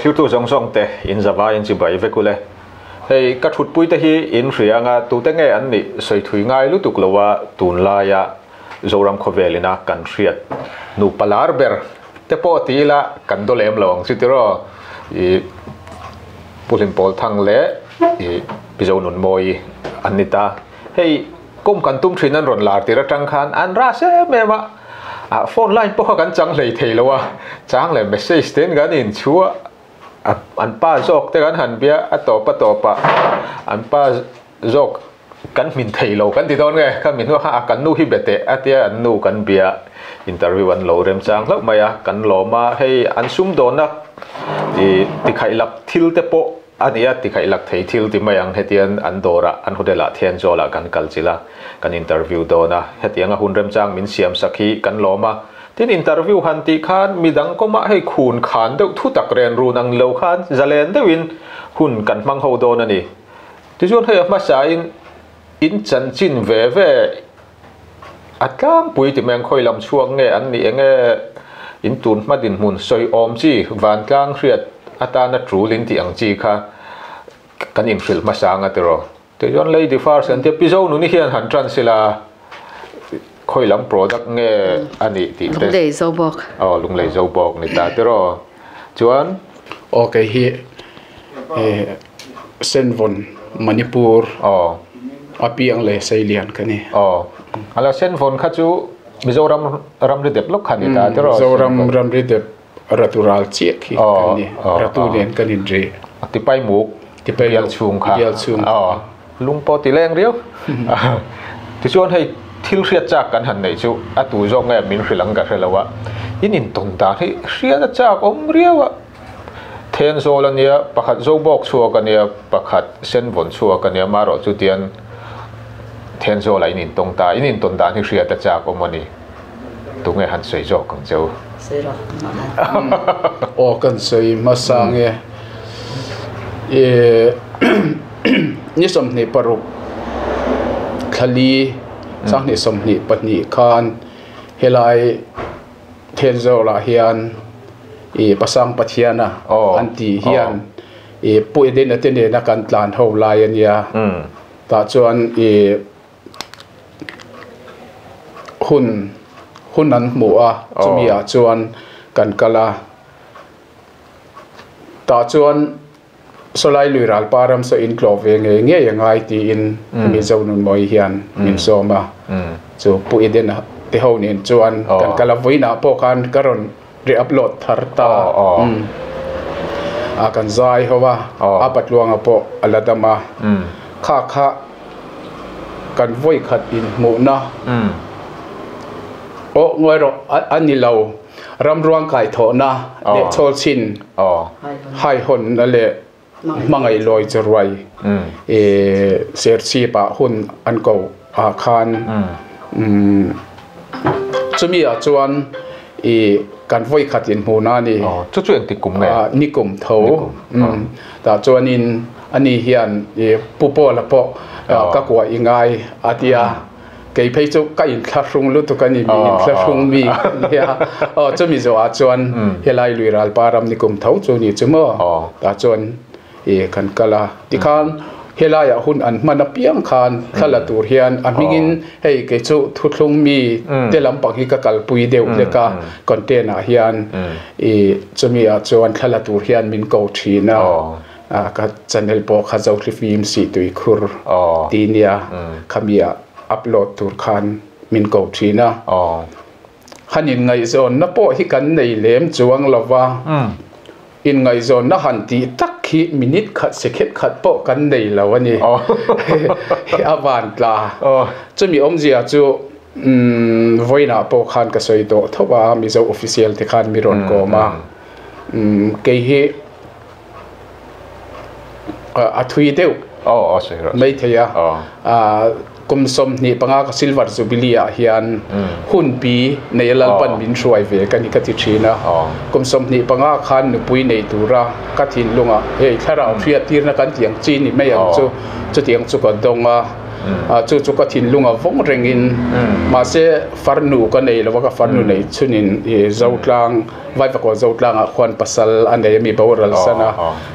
Thlirtu zawng zawng te in zavai in chibai vek ule. Hei ka thutpui te hi in hria anga tute nge an nih sawi thui ngai lutuk lo a tunlaia Zoram khawvel ina kan hriat nupa lar ber te pawh ti ila kan daw lem lo ang chu tiraw i Pu Hlimpawl Thang leh i Pi Zonunmawii an ni ta. Hei kawm kan tum thin an rawn lar tir atang khan an ras em em a, ah phone line pawh kha kan chang hlei thei lo a, chang leh message te in kan inchhu a, an pa zawk te kan han bia a tawp a tawp ah an pa zawk kan hmin thei lo kan ti dawn nge kha mi hnuah khan a kan nu hi be teh a tia an nu kan bia interview an lo remchang hlauh mai a kan lawm a hei an sumdawnna ih tikhaih lak thil te pawh a ni a tikhaih lak thei thil ti mai ang hetian an dawrah an hotel ah Thenzawl ah kan kal chilh a kan interview dawn a hetianga hun remchang min siam sak hi kan lawm a tin interview han tih khan midang kawmah hei khun khan deuh thu tak ren run ang lo khan zalen deuhin hun kan hmang ho dawn a ni. Tichuan hei a hmasain in chanchin ve ve a tlangpui ti mai ang khawi lam chhuak nge an nih enge in tun hma dinhmun sawi awm chi vantlang hriat atana tul in tih ang chi kha kan inhrilh hmasa anga tiraw. Tichuan Lady First an tia Pi Zonuni hian han tan sila khawi lam product nge a nih tih te. Lunglei zo bawk. Aw lunglei zo bawk ni ta tiraw. Chuan. Aw kei hi Senvawn, Manipur a piang leh Seilian ka ni. Aw, ala Senvawn kha chu Mizoram ramri dep lawk kha ni ta tiraw? Mizoram ramri dep Ratu ral chiah khi kan ni. Ratu nen kan inri. Tipai muk bial chhung kha. Bial chhung. Aw, lung pawh ti leng riau. Tichuan hei thil hriat chak kan han neih chu a tu zawk nge min hrilh ang ka hre lo a, in intawn dan hi hriat a chak awm riau a. Thenzawl a nia, pakhat Zobawk chhuak a nia, pakhat Senvawn chhuak a nia, marawh chu tian Thenzawl ah in intawng ta, in intawn dan hi hriat a chak awm a ni. Tunge han sawi zawk ang che u? Sawi rawh. Aw kan sawi hmasa nge i ni 26 thlali 2022 khan helai Thenzawl ah hian i Pasang Pathiana an tih hian i Pu Edena te nena kan tlan ho lai a nia. Tah chuan i hun hun an hmuh a, chumi ah chuan kan kal a. Tah chuan Sawlai lui ralpa ram saw in tlawh ve ngei ngei a ngai tiin Mizo Nunmawi hian min sawm a. Chu Pu Edena te ho nen chuan kan kal a, vawiinah pawh khan ka rawn re-upload thar ta. A kan zai ho a, a patluanga pawh a la dam a. Kha kha kan vawikhat inhmuhna aw ngawi rawh a ni lo. Ramruang kaithawhna leh chhawlchhin haihawnna leh hmangaih lawi chu ruai serchhip ah hun an ko ah khan chumi ah chuan kan vawi khat in hmuhna a ni. Chu chu engtik kum nge? Ni kum tho. Tah chuanin ani hian Pu Paula pawh ka kuah i ngai a tia. Kei phei chu ka inthlahrung lutuk a ni, mi inthlahrung mi ka nia. Aw chumi zawhah chuan helai lui ralpa ram ni kum tho chu ni chu maw? Tah chuan i kan kal a. Tikhan helaiah hun an hman apiang khan thla la tur hian a hmingin hei kei chu thuthlung mi te lampang hi ka kalpui deuh hlek a, content ah hian i chumi ah chuan thla la tur hian min ko thin a. Ka channel pawh kha Zohli Film Sihtui Khur ti nia khami ah upload tur khan min ko thin a. Han inngaihzawnna pawh hi kan nei lem chuang lo va, inngaihzawnna han tih tak hi minute khat second khat pawh kan nei lo a ni. A van tla. Chumi awmzia chu vawiinah pawh khan ka sawi tawh tho a, Mizo official te khan mi rawn kawm a. Kei hi a thui deuh mai thei a kum 25 ka silver jubilee ah hian hunpi nei a lalpan min hruai ve ka ni ka ti thin a kum 25 khan nupui nei tura ka thinlungah hei thlarau hriat tirna kan tih ang chi ni mai ang chu chutiang chu ka dawng a. Chu chu ka thinlunga vawng rengin mahse farnu ka nei lova ka farnu nei chhunin i Zotlang Vaivakaw Zotlangah khuan pasal a nei a mi boral san a.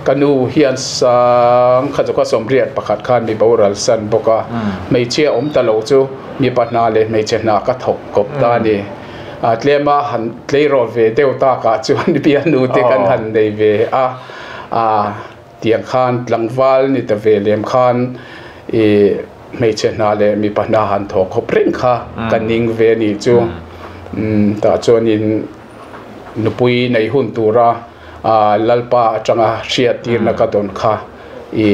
Ka nu hian sang kha chu ka sawmriat pakhat khan mi boral san bawk a. Hmeichhia awm ta lo chu mipa hna leh hmeichhe hna ka thawk kawp ta a ni. Tlema han tleirawl ve deuh takah chuan bianu te kan han nei ve a. Tiang khan tlangval ni ta ve lem khan i hmeichhe hna leh mipa hna han thawk khawp reng kha ka ning ve a nih chu. Tah chuanin nupui nei hun tura Lalpa atanga hriattirna ka dawn kha i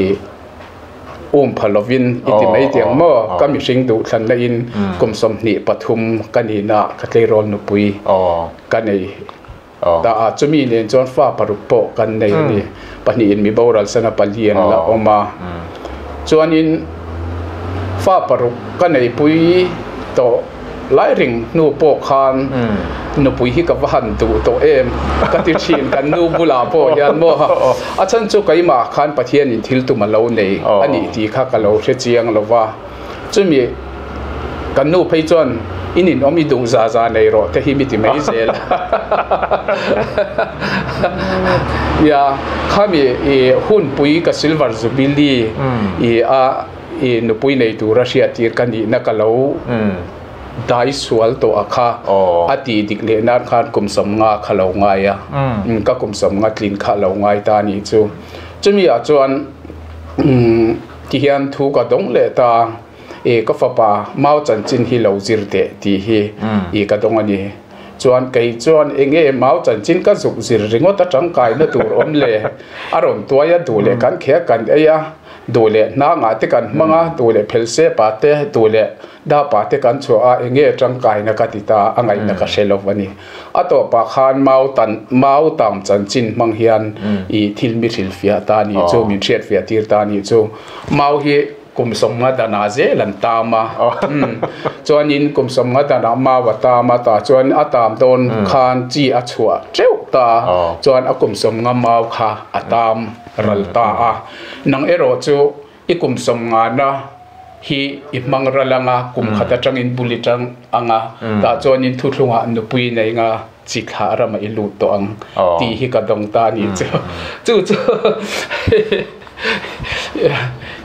um pha lovin i ti mai tiang maw? Ka mihring duhthlanna in kum 23 ka nihna ka tleirawl nupui ka nei. Ta a chumi nen chuan fa paruk pawh kan nei a ni. Pahnihin mi boral sana pali an la awm a. Chuanin fa paruk ka neipui tawh lai ring hnu pawh khan nupui hi ka va han duh tawh em ka ti thin kan nu bulah pawh hian maw. A chhan chu keimah khan Pathianin thil tum a lo nei a nih tih kha ka lo hre chiang lo va. Chumi kan nu phei chuan in inawm i duh za za nei rawh te hi mi ti mai zel a. Ia khami i hunpui ka silver jubilee i a i nupui nei tura hriattir ka nihna ka lo dai sual tawh a kha a tih dik leh nan khan kum 50 kha lo ngai a, ka kum 50 tlin kha lo ngai ta a nih chu. Chumi ah chuan Ti hian thu ka dawng leh ta, I ka fapa mau chanchin hi lo zir teh tih hi i ka dawng a ni. Chuan kei chuan enge mau chanchin ka zuk zir ringawt a tangkaina tur awm le? A rawn tuai a, duh leh kan khek kan ei a, duh leh hnangah te kan hmang a, duh leh phelsepa te, duh leh dapa te kan chhuah a, enge tangkaina ka ti ta a ngaihna ka hre lo a ni. A tawpah khan mau tan mau tam chanchin hmang hian i thil mi hrilhfiah ta nih chu, min hriatfiah tir ta nih chu. Mau hi kum 50 danah zel an tam a, chuanin kum 50 danah mau a tam a, tah chuan a tam dawn khan chi a chhuah teuh ta, chuan a kum 50 mau kha a tam ral ta a. Nang erawh chu I kum 50na hi i hmang ral anga, kum khat atangin bul i tang anga, tah chuanin thuthlungah nupui nei nga chi thlah ramah i lut tawh ang tih hi ka dawng ta a nih chu. Chu chu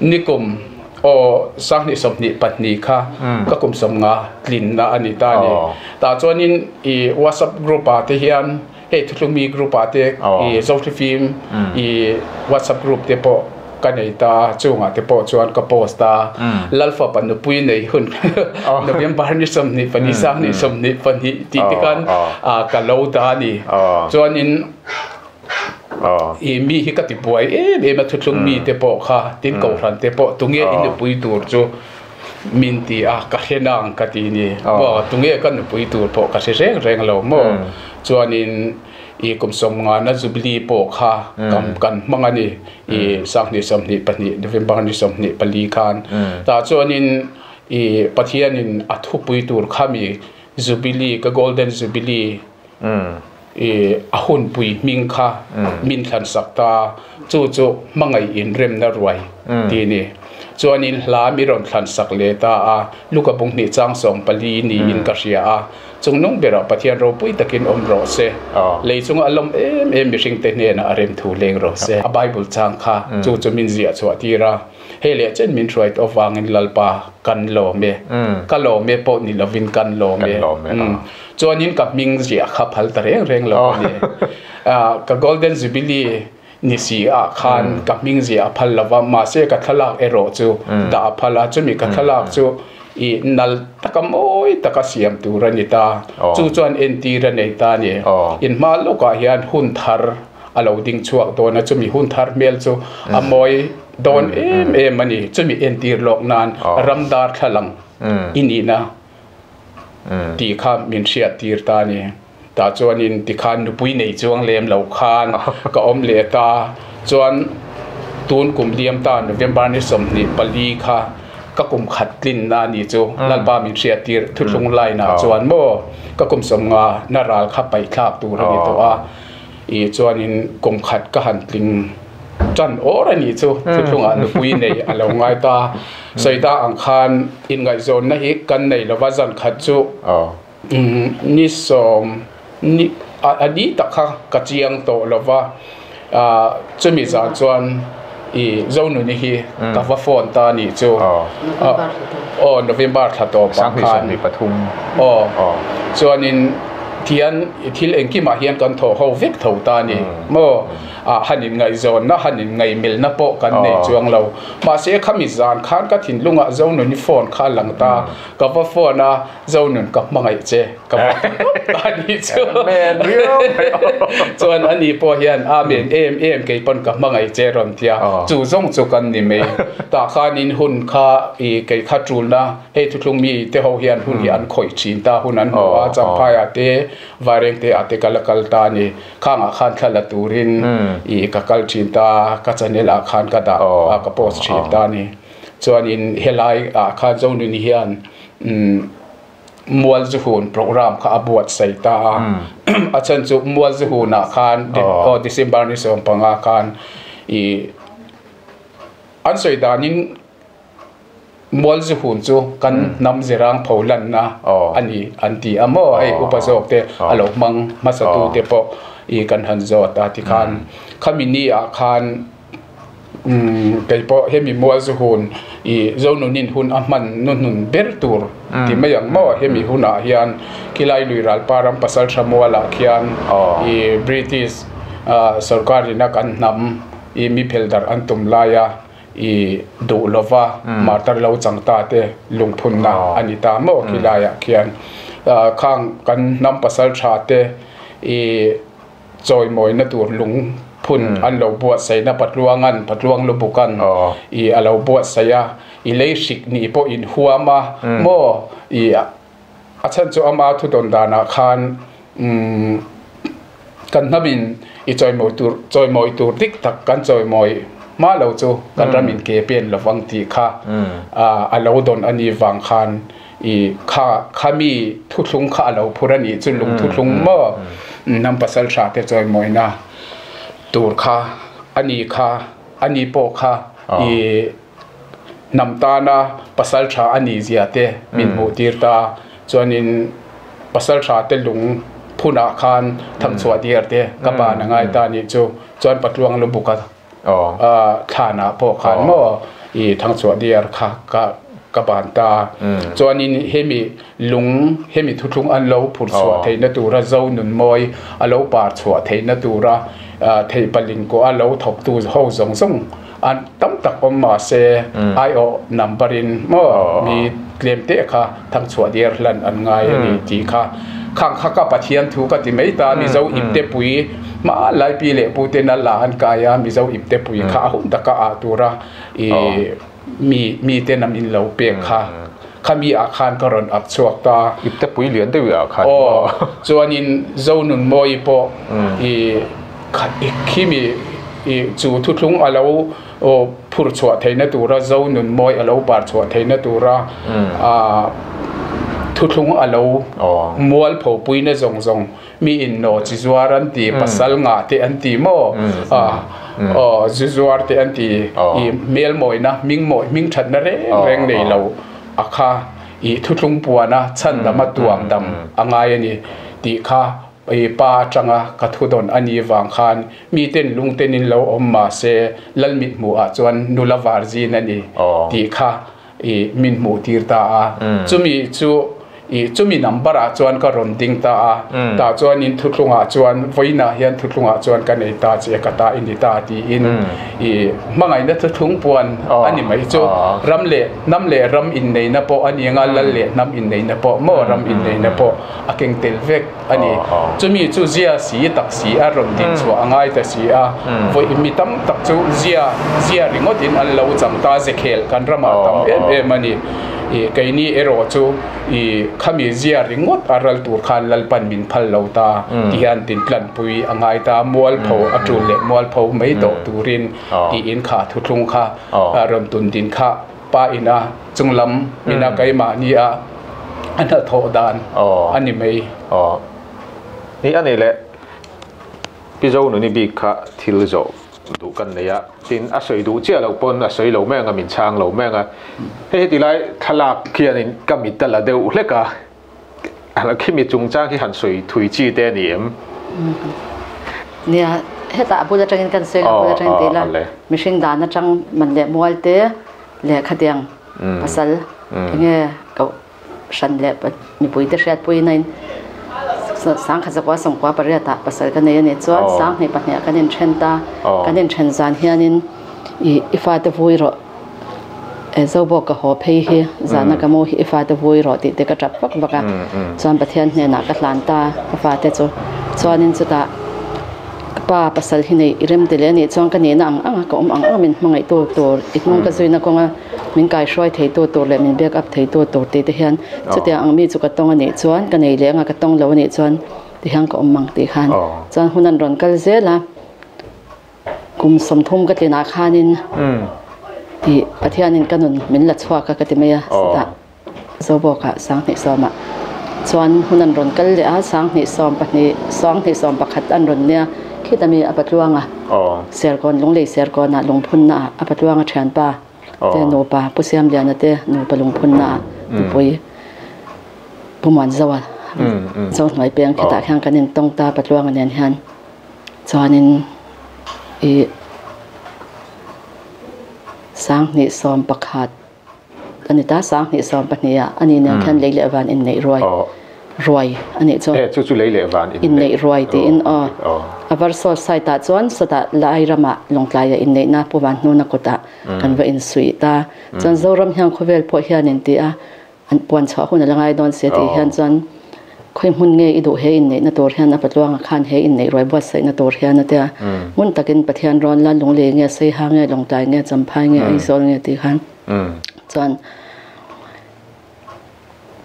nikum aw 2022 kha ka kum 50 tlinna a ni ta a ni. Tah chuanin i WhatsApp group ah te hian Hei Thuthlungmi group ah te i Zothifim i WhatsApp group te pawh ka nei ta a, chungah te pawh chuan ka post a, Lalfapa nupui nei hun November ni 24 2022 tih te khan ka lo dah a ni. Chuanin i mi hi ka ti buai em em a Thuthlungmi te pawh kha tin Kohhran te pawh tunge i nupui tur chu Min ti a, ka hre nang ka ti ni. Maw, tunge ka nupui tur pawh ka hre reng reng lo maw? Chuanin i kum 50na Jubilee pawh kha kan hmang a ni, i 2022 November ni 24 khan. Tah chuanin i Pathianin a thupui tur khami Jubilee, ka Golden Jubilee, I a hunpui hming kha min thlansak ta, chu chu hmangaih inremna ruai ti a ni. Chuanin hla mi rawn thlansak leh ta a, Luka bung hnih chang 14 niin ka hria a, Chungnung berah Pathian ropui takin awm rawh se, lei chunga a lawm em em mihringte hnenah a remthu leng rawh se. A Bible chang kha chu chu min ziah chhuah tir a. Hei leh chen min hruai tawh avangin Lalpa kan lawm e. Ka lawm e pawh ni lovin kan lawm e. Chuanin ka hming ziah kha phal ta reng reng lo a ni. Ka Golden Jubilee ni si ah khan ka hming ziah a phal lova, mahse ka thlalak erawh chu dah a phal a, chumi ka thlalak chu i nal taka mawi taka siam tur a ni ta. Chu chuan entir a nei ta a ni. Inhma lawkah hian hun thar a lo ding chhuak dawn a, chumi hun thar hmel chu a mawi dawn em em a ni. Chumi entir lawk nan ram darthlalang i nihna tih kha min hriat tir ta a ni. Tah chuanin tikhan nupui nei chuang lem lo khan ka awm leh ta. Chuan tun kum liam ta November ni 24 kha ka kum khat tlinna a ni chu Lalpa min hriat tir thuthlung line ah chuan maw ka kum 50 na ral kha paih thlak tur a ni tawh a. I chuanin kum khat ka han tling Ṭan awr a nih chu thuthlungah nupui nei a lo ngai ta. Sawi ta ang khan inngaihzawnna hi kan nei lova zan khat chu ni sawm ni a ni tak kha ka chiang tawh lova chumi zan chuan i Zonuni hi ka va phone ta a nih chu. Aw November thla tawpah khan aw chuanin tihian thil engkimah hian kan thawh ho vek tho ta a ni maw. Ah han inngaihzawnna, han inngaihmelna pawh kan nei chuang lo. Mahse khami zan khan ka thinlungah Zonuni phone kha a lang ta. Ka va phone a, Zonun ka hmangaih che, ka va ti tawp ta a nih chu. Chuan ani pawh hian Amen em em kei pawn ka hmangaih che rawn ti a, chu zawng chu kan ni mai. Tah khanin hun kha i kei kha tulna hei thuthlung mi te ho hian hun hi an khawih thin ta, hun an hmu a, Champhaiah te Vairengte ah te ka la kal ta a ni. Khangah khan thla la turin i ka kal thin ta, ka channel ah khan ka dah a, ka post thin ta a ni. Chuanin helai ah khan Zonuni hian Mualzuhun program kha a buatsaih ta a, a chhan chu Mualzuhun ah khan aw December ni 15 khan i an sawi danin Mualzuhun chu kan hnam zirang pho lanna a ni an ti a maw? Hei upa zawk te a lo hmang hmasa tu te pawh i kan han zawt a tikhan khami ni ah khan kei pawh hemi Mualzuhun i Zonunin hun a hman nuhnun ber tur ti mai ang maw? Hemi hunah hian khilai lui ralpa ram pasaltha mualah khian i British sorkarin a kan hnam i mi phel darh an tum laia I duh lova martar lo chang ta te lungphunna a ni ta maw khi laiah khian khang kan hnam pasal tha te i chawimawina tur lungphun an lo buatsaihna patluangan patluang lubukan i a lo buatsaih a i lei hrik nih pawh in huam a maw i a chhan chu ama thudawn danah khan Kan hnamin i chawimawi tur chawimawi tur dik tak kan chawimawi hma lo chu kan ramin ke pen lo vang tih kha a lo dawn a nih vang khan i kha khami thuthlung kha a lo phur a nih chu lung thuthlung maw hnam pasal tha te chawimawina tur kha a ni kha a ni pawh kha i hnam tana pasal tha a nih zia te min hmuh tir ta chuanin pasal tha te lung phunah khan thangchhuah diar te ka ban a ngai ta nih chu chuan patluang lu buk a thlanah pawh khan maw i thangchhuah diar kha ka ka ban ta chuanin hemi lung hemi thuthlung an lo phur chhuah theihna tura zo nun mawi a lo par chhuah theihna tura theih paling kawh a lo thawktu ho zawng zawng An tam tak awm mahse aiawh number in maw mi tlem teh kha thangchhuah diar hlan an ngai a ni tih kha khang kha ka Pathian thu ka ti mai ta Mizo ipte pui hma lai pi leh pu ten a la an kai a Mizo ipte pui kha a hun taka ah tura i mi mi ten an in lo pek kha khami ah khan ka rawn ak chhuak ta. Ipte pui lian deuh ah khan maw. Chuanin Zonunmawii pawh i Khimi chu thuthlung a lo phur chhuah theihna tura zo nun mawi a lo par chhuah theihna tura thuthlung a lo mual pho puina zawng zawng mi in naw chi zuar an ti pasal ngah te an ti maw zu zuar te an ti i hmel mawina hming mawi hming thatna reng reng nei lo a kha i thuthlung puana chhandama tuam dam a ngai a ni tih kha I pa atanga ka thudawn a nih vang khan miten lungtenin lo awm mah se Lal mithmuh ah chuan nula var zin a ni tih kha i min hmuh tir ta a. Chumi chu i chumi number ah chuan ka rawn ding ta a. Tah chuan in thuthlung ah chuan vawiinah hian thuthlung ah chuan ka nei ta che ka ta i ni ta tiin i hmangaihna thuthlung puan a ni mai chu. Ram leh hnam leh ram inneihna pawh a ni anga Lal leh hnam inneihna pawh maw ram inneihna pawh a keng tel vek a ni. Chumi chu zia si tak si a rawn din chhuah a ngai ta si a, vawi mi tam tak chu zia zia ringawt in an lo chang ta zekhel kan ramah tam em em a ni. I keini erawh chu i khami zia ringawt a ral tur khan Lalpan min phal lo ta ti hian tintlanpui a ngai ta, mualpho a tul leh mualpho mai tawh turin tiin kha thuthlung kha rawn tun din kha Pa ina chunglam ina keimahni a a hnathawh dan a ni mai. Ni a ni le Pi Zonuni bik kha thil zawh duh kan nei a, tin a sawi duh chiah loh pawn a sawi lo mai ang a, min chhang lo mai ang a. Hei heti lai thlalak khianin ka mit a la deuh hlek a, khimi chungchang hi han sawi thui chi te a ni em? Nia, hetah a bul atangin kan sawi ang, a bul atangin ti ila, mihring dan atang man leh mual te leh khatiang pasal enge koh hran leh mipuite hriatpuiin a in sangkhat zakua sawmkua pariatah pasal ka nei a nih chuan sanghnih pahniha kan inthen ta, kan inthen zan hianin ih i fate vui rawh e Zobawk ka haw phei hi zana ka mu hi i fate vui rawh tih te ka tap vak vak a, chuan Pathian hnenah ka hlan ta ka fate chu chuanin chutah ka pa pasal hi nei i rem ti leh a nih chuan ka nihna ang ang a ka awm ang ang a min hmangaihtu tur i hnung ka zuina kawnga Min kaihruai theitu tur leh min back up theitu tur tih te hian chutiang ang mi chu ka tawng a nih chuan ka nei leng a, ka tawng lo a nih chuan ti hian ka awm ang tih khan chuan hun an rawn kal zel a, kum 30 ka tlinah khanin tih Pathianin ka nun min la chhuak a ka ti mai a, chutah Zobawkah 2010ah chuan hun an rawn kal leh a, 2012 2021 an rawn nia khita mi a patluanga Serkawn Lunglei Serkawnah lungphunnaah a patluanga thianpa te nupa Pu Siamliana te nupa lungphunna ah nupui Pu Muanzoa Zohnuai peng khitah khian kan intawng ta Patluanga nen hian chuanin ih 2011 a ni ta 2012 ah ani nen khian lei leh van inneih ruai ruai a nih chu. Chu chu lei leh van inneih ruai tiin aw. A varsaw site ah chuan sawtah Lai ramah Lawngtlaia inneihna Pu Vanhnuna kutah kan va insuih ta. Chuan Zoram hian khawvel pawh hian in ti a, an puan chhuah hun a la ngai dawn si a tih hian chuan khawi hmun nge i duh he inneihna tur hian a patluanga khan he inneih ruai buatsaihna tur hian a tia. Hmun takin Pathian rawn la Lunglei nge Saiha nge Lawngtlai nge Champhai nge Aizawl nge tih khan chuan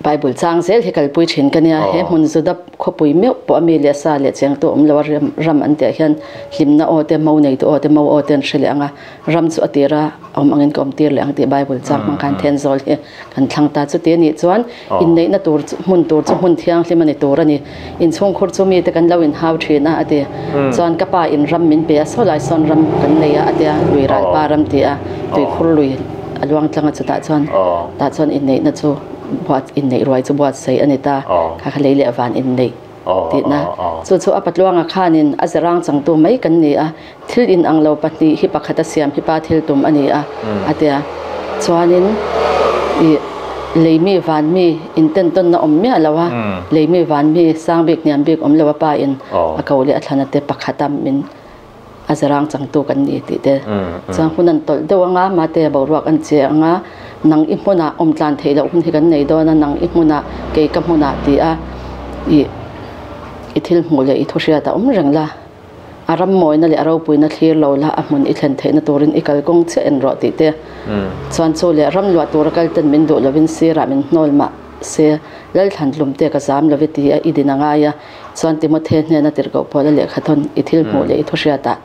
Bible chang zel hi kalpui thin ka nia, he hmun Juda khawpui meuh pawh a mi leh sa leh chengtu awm lo a ram an tih ah hian hlimna aw te, mo neitu aw te, mo aw te an hre leh ang a, ram chu a tir a awm angin ka awm tir leh ang tih Bible chang hmang khan then zawl hi kan thlang ta. Chuti a nih chuan inneihna tur chu hmun tur chu hmun thianghlim a ni tur a ni. Inchhungkhur chu mite kan lo inhau thin a a ti. Chuan ka pa in ram min pe a, saw lai sawn ram kan nei a a tia, lui ralpa ram ti a, tuikhur lui a luang tlang a chutah chuan tah chuan inneihna chu buat inneih ruai chu buatsaih a ni ta, kha kha lei leh van inneih tihna. Chu chu a patluanga khanin a zerang changtu mai kan ni a, thil inang lo pahnih hi pakhat a siam hi pa thil tum a ni a a tia. Chuanin ih leimi van mi intentawnna awm miah lo a, leimi van mi sang bik hniam bik awm lo a pa in a ko leh a thlana te pakhata min a zarang changtu kan ni tih te chuan hun an tawlh deuh anga mate boruak an che anga nang i hmunah awm tlan theih loh hun hi kan nei dawn a nang i hmunah kei ka hmunah ti a ih i thil hmuh leh i thu hriat a awm reng la a ram mawina leh a ropuina thlir lo la a hmun i thlen theihna turin i kalkawng chiah en rawh tih te chuan chu leh ram luah tura kal ten min duh lovin sirah min hnawl mah se Lalthlan tlum te ka zam love ti a i din a ngai a. Chuan Timothy hnena tirhkoh pawl a lehkha thawn i thil hmuh leh i thu hriatah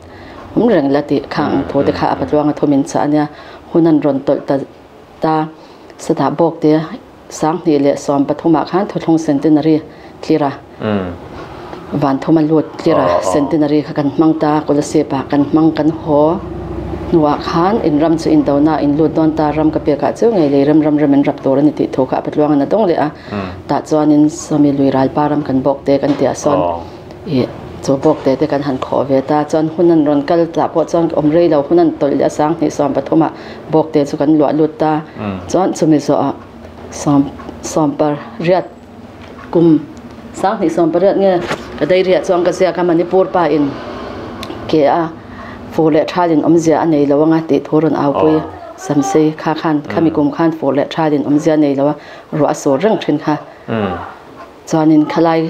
awm reng la tih kha ang thu te kha a patluanga thu min chah a nia. Hun an rawn tawlh ta ta satah bawk te 2013 ah khan thuthlung centenary tlir a van thum a lut tlir a centenary kha kan hmang ta Kolasib ah kan hmang kan haw hnuah khan in ram chu indona in lut dawn ta ram ka pekah chu ngei lei rem ram rem in rap tur a ni tih thu kha a patluanga na dawng leh a. Tah chuanin sawmi lui ralpa ram kan bawk te kan tih ah sawn ih chu bawk te te kan han khawh ve ta chuan hun an rawn kal tah pawh chuan awm rei lo hun an tawlh leh a 2013 ah bawk te chu kan luah lut ta chuan chumi zawh ah sawm 18 kum 2018 nge ka dairy ah chuan ka ziak a Manipur pa in ke a fur leh thal in awmzia a nei lo anga tih thu rawn au pui samsei kha khan khami kum khan fur leh thal in awmzia a nei lo a. Ruah a sur reng thin kha. Chuanin khalai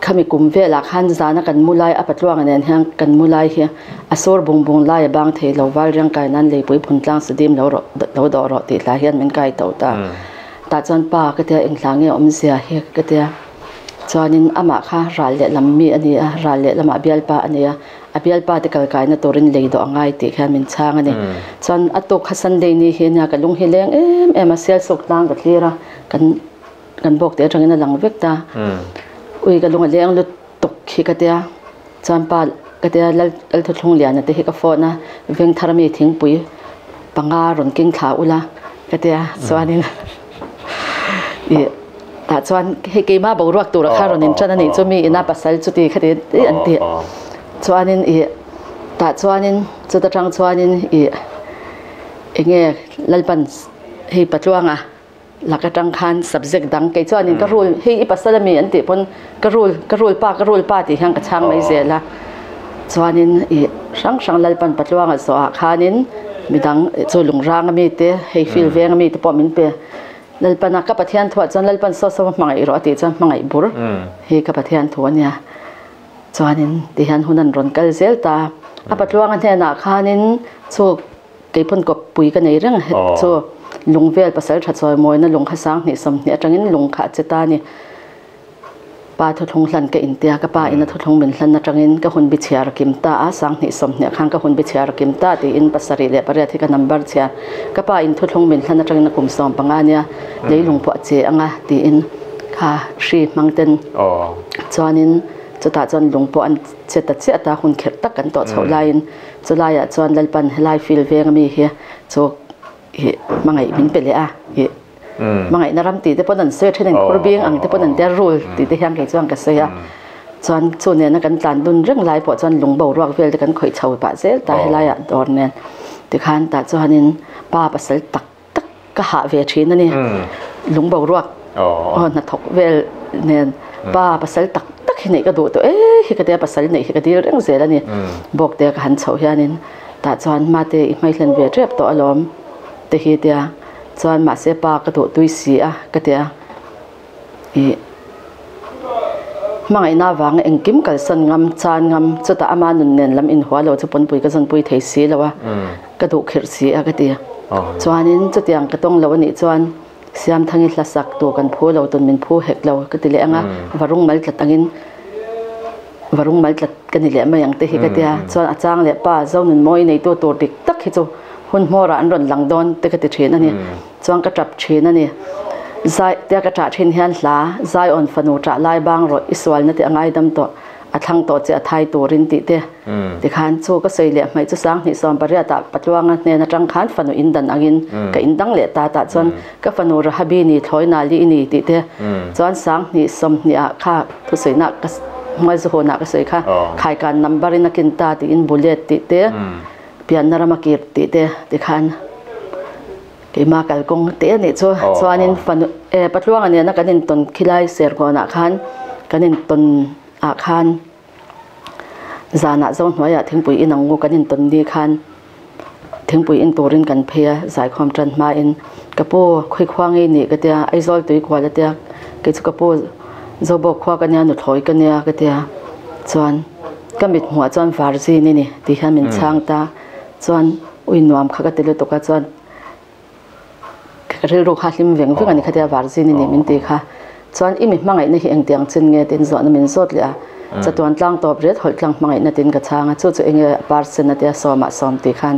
khami kum velah khan zana kan mu lai a patluanga nen hian kan mu lai hi a sur bung bung lai a bang thei lo val riang kai nan leipui phun tlang sadim lo rawh lo dawh rawh tih hla hian min kai to ta. Tah chuan pa ka tia eng hla nge awmzia hi ka tia. Chuanin amah kha ral lehlam mi a ni a, ral lehlamah bialpa a ni a. A bialpa te kal kaina turin lei dawh a ngai tih khian min chhang a ni. Chuan a tuk kha Sunday ni hi ania ka lung hi leng em em a, sial suk tlang ka thlir a, kan kan bawk te atangin a lang vek ta. Ui ka lung a leng lutuk hi ka tia. Chuan pa. Ka tia Lalthuthlungliana te hi ka phone a, Vengthar ami thingpui panga rawn keng thla ula ka tia chuanin ih tah chuan hei keimah boruak tura kha rawn inṭan a nih chu mi ina pasal chuti khati an ti chuanin ih tah chuanin chuta tang chuanin ih enge Lalpan hei Patluanga Lak atang khan subject dang kei chuanin ka rule hei i pasal ami an tih pawn ka rule ka rule pa ka rule pa tih hian ka chhang mai zel a chuanin ih hrang hrang Lalpan Patluanga zawhah khanin midang chu lungrang ami te hei field veng ami te pawh min pe Lalpana ka Pathian thuah chuan Lalpan saw saw hmangaih rawh a tih chuan hmangaih bur hi ka Pathian thu ania chuanin tihian hun an rawn kal zel ta a Patluanga hnenah khanin chu Kei pawn kawppui ka nei reng het chu lungvel pasal tha chawi mawina lung kha sang hnih 20 atangin lung kha a che ta ni. Pa thuthlung hlan ka intia ka pa in a thuthlung min hlan atangin ka hun bi chhiar a kim ta a, sang hnih 20 khan ka hun bi chhiar a kim ta tiin 78 hi ka number chhiar. Ka pa in thuthlung min hlan atangin a kum 15 nia leilung pawh a che anga tiin kha hri hmang ten chuanin chutah chuan lung pawh an che ta chiah ta hun kherh tak kan tawh chhoh laiin Chulaiah chuan Lalpan helai field veng ami hi chu ih hmangaih min pe leh a, ih hmangaihna ram tih te pawn an sawi a, then in phur bing ang te pawn an tia rul tih te hian kei chuan ka sawi a. Chuan chu nena kan tlan dun reng lai pawh chuan lung boruak vel te kan khawih chho pah zel ta helaiah dawr nen tikhan tah chuanin pa pasal tak tak ka hah ve thin a ni. Lung boruak aw hnathawk vel nen pa pasal tak tak hi neih ka duh tawh e hi ka tia pasal neih hi ka dil reng zel a ni. Bawk te ka han chhoh hianin tah chuan mate i hmaihlen ve tep tawh alawm te hi tia chuan mahse pa ka duh tui si a ka tia ih hmangaihna avanga engkim kalsan ngam chan ngam chutah ama nun nen lam inhua lo chu pawnpui ka zawnpui thei si lo a ka duh khirh si a ka ti. Chuanin chutiang ka tawng lo a nih chuan Siamthangi hlasak tur kan phu lo tun min phu hek lo ka ti leh ang a, varung mal tlat angin varung mal tlat ka ni leh mai ang te hi ka tia. Chuan a chang leh pa Zonunmawi neitu tur dik tak hi chu hun hmawrah an rawn lang dawn te ka ti thin a ni. Chuan ka tap thin a ni. Zai tia ka tah thin hian hla Zion fanu tah lai bang rawh i sualna te a ngaidam tawh a thlang tawh che a thai turin tih te tikhan chu ka sawi leh hmaih chu 20 18 ah Patluanga hnen atang khan fanu in dan angin ka in dang leh ta tah chuan ka fanu Rahabi ni thlawi nali i ni tih te chuan 20 20 ah kha thusawinak ka hmualzuhunah ka sawi kha khaikan number in a kin ta tiin bullet tih te pianna rama kir tih te tikhan Keimah kalkawng te a nih chu. Chuanin fanu eh Patluanga nena kan intawn khilai Serkawnah khan kan intawn ah khan zanah zo hnuaiah thingpui in ang u kan intawn ni khan thingpui in turin kan phei a zaikhawm tan hmain ka pu khawi khua ngei nih ka tia Aizawl tui kual a tia kei chu ka pu Zobawk khua ka nia nuthlawi ka nia ka tia chuan ka mit hmuh ah chuan Varzin i ni tih hian min chhang ta chuan ui nuam kha ka ti lutuk a chuan Ka rilru kha hlim veng veng a ni khatia Varzin i nih min ti kha. Chuan i mi hmangaihna hi engtiang chin nge tiin zawhna min zawt leh a. Chatuan tlang tawp riat hawlh tlang hmangaihna tiin ka chhang a, chu chu enge a percent a tia sawmah sawm tih khan.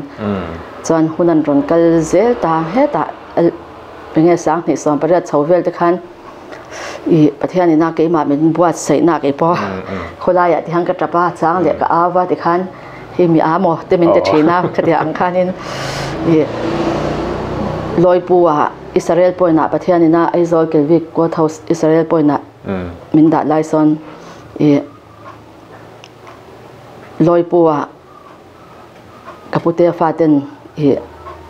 Chuan hun an rawn kal zel ta hetah enge 20 18 chho vel te khan i Pathian ina keimah min buatsaihna kei pawh khawlaiah ti khan ka tap a, chang leh ka au va tikhan hi mi a maw te min ti thin a khatiang ang khanin i Lawipu ah Israel point ah Pathian ina Aizawl Kelvik Court House Israel point ah min dah lai sawn i Lawipu ah ka pute faten i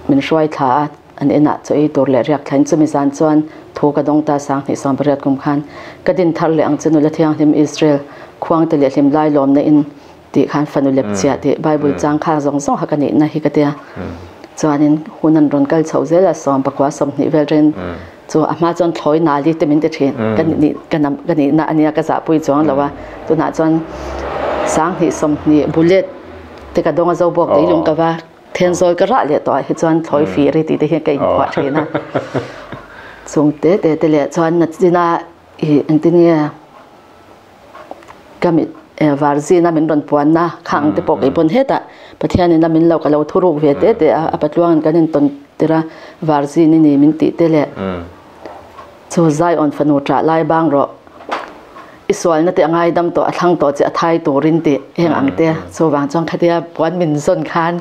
min hruai thla a an inah chaw ei tur leh riak thlain chumi zan chuan thu ka dawng ta 20 18 kum khan ka din thar leh ang che nula thianghlim Israel khuangte leh hlim lai lawmna in tih khan fanu lep chiah tih Bible chang kha zawng zawng ha ka nihna hi ka tia chuanin hun an rawn kal chho zel a sawm pakua 20 vel ren chu a hma chuan thlawi nali te min ti thin ka ni ka nam ka nihna ania ka zahpui chuang lo a tunah chuan 20 20 bullet te ka dawng a zo bawk leilung ka va Thenzawl ka rah leh tawh ah hi chuan thlawi fir hi tih te hian ka inphuah thin a. Chung te te te leh chuan nachina i engtin nge ka mit varzina min rawn puanna khang te pawh kei pawn hetah Pathian in a min lo ka lo thuruk ve te te a, a patluangin kan intawn tir a, varzin i ni min tih te leh chu Zion fanu ṭah lai bang rawh. I sualna te a ngaidam tawh, a thlang tawh che, a thai turin tih heng ang te. Chuvang chuan khatia puan min zawn khan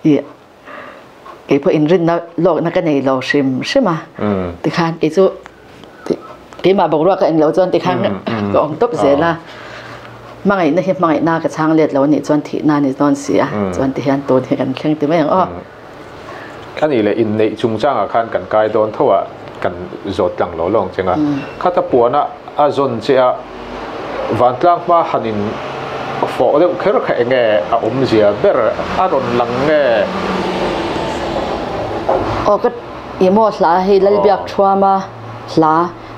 i kei pawh inrinna lawkna ka nei lo hrim hrim a. Tikhan kei chu keimah boruak ka englo chuan tikhan ka awm tawp zel a. Hmangaihna hi hmangaihna ka chhang let lo anih chuan thihna a ni dawn si a. Chuan tihian tun hi kan thleng ti mai ang aw. A nih leh inneih chungchangah khan kan kai dawn tho a, kan zawt tlang lo lawng cheng a. Khata puana a zawn che a, vantlang hma han in fawh deuh kher kha enge a awmzia ber a rawn lang nge? Aw ka i maw hla hei Lalbiak Thuama hla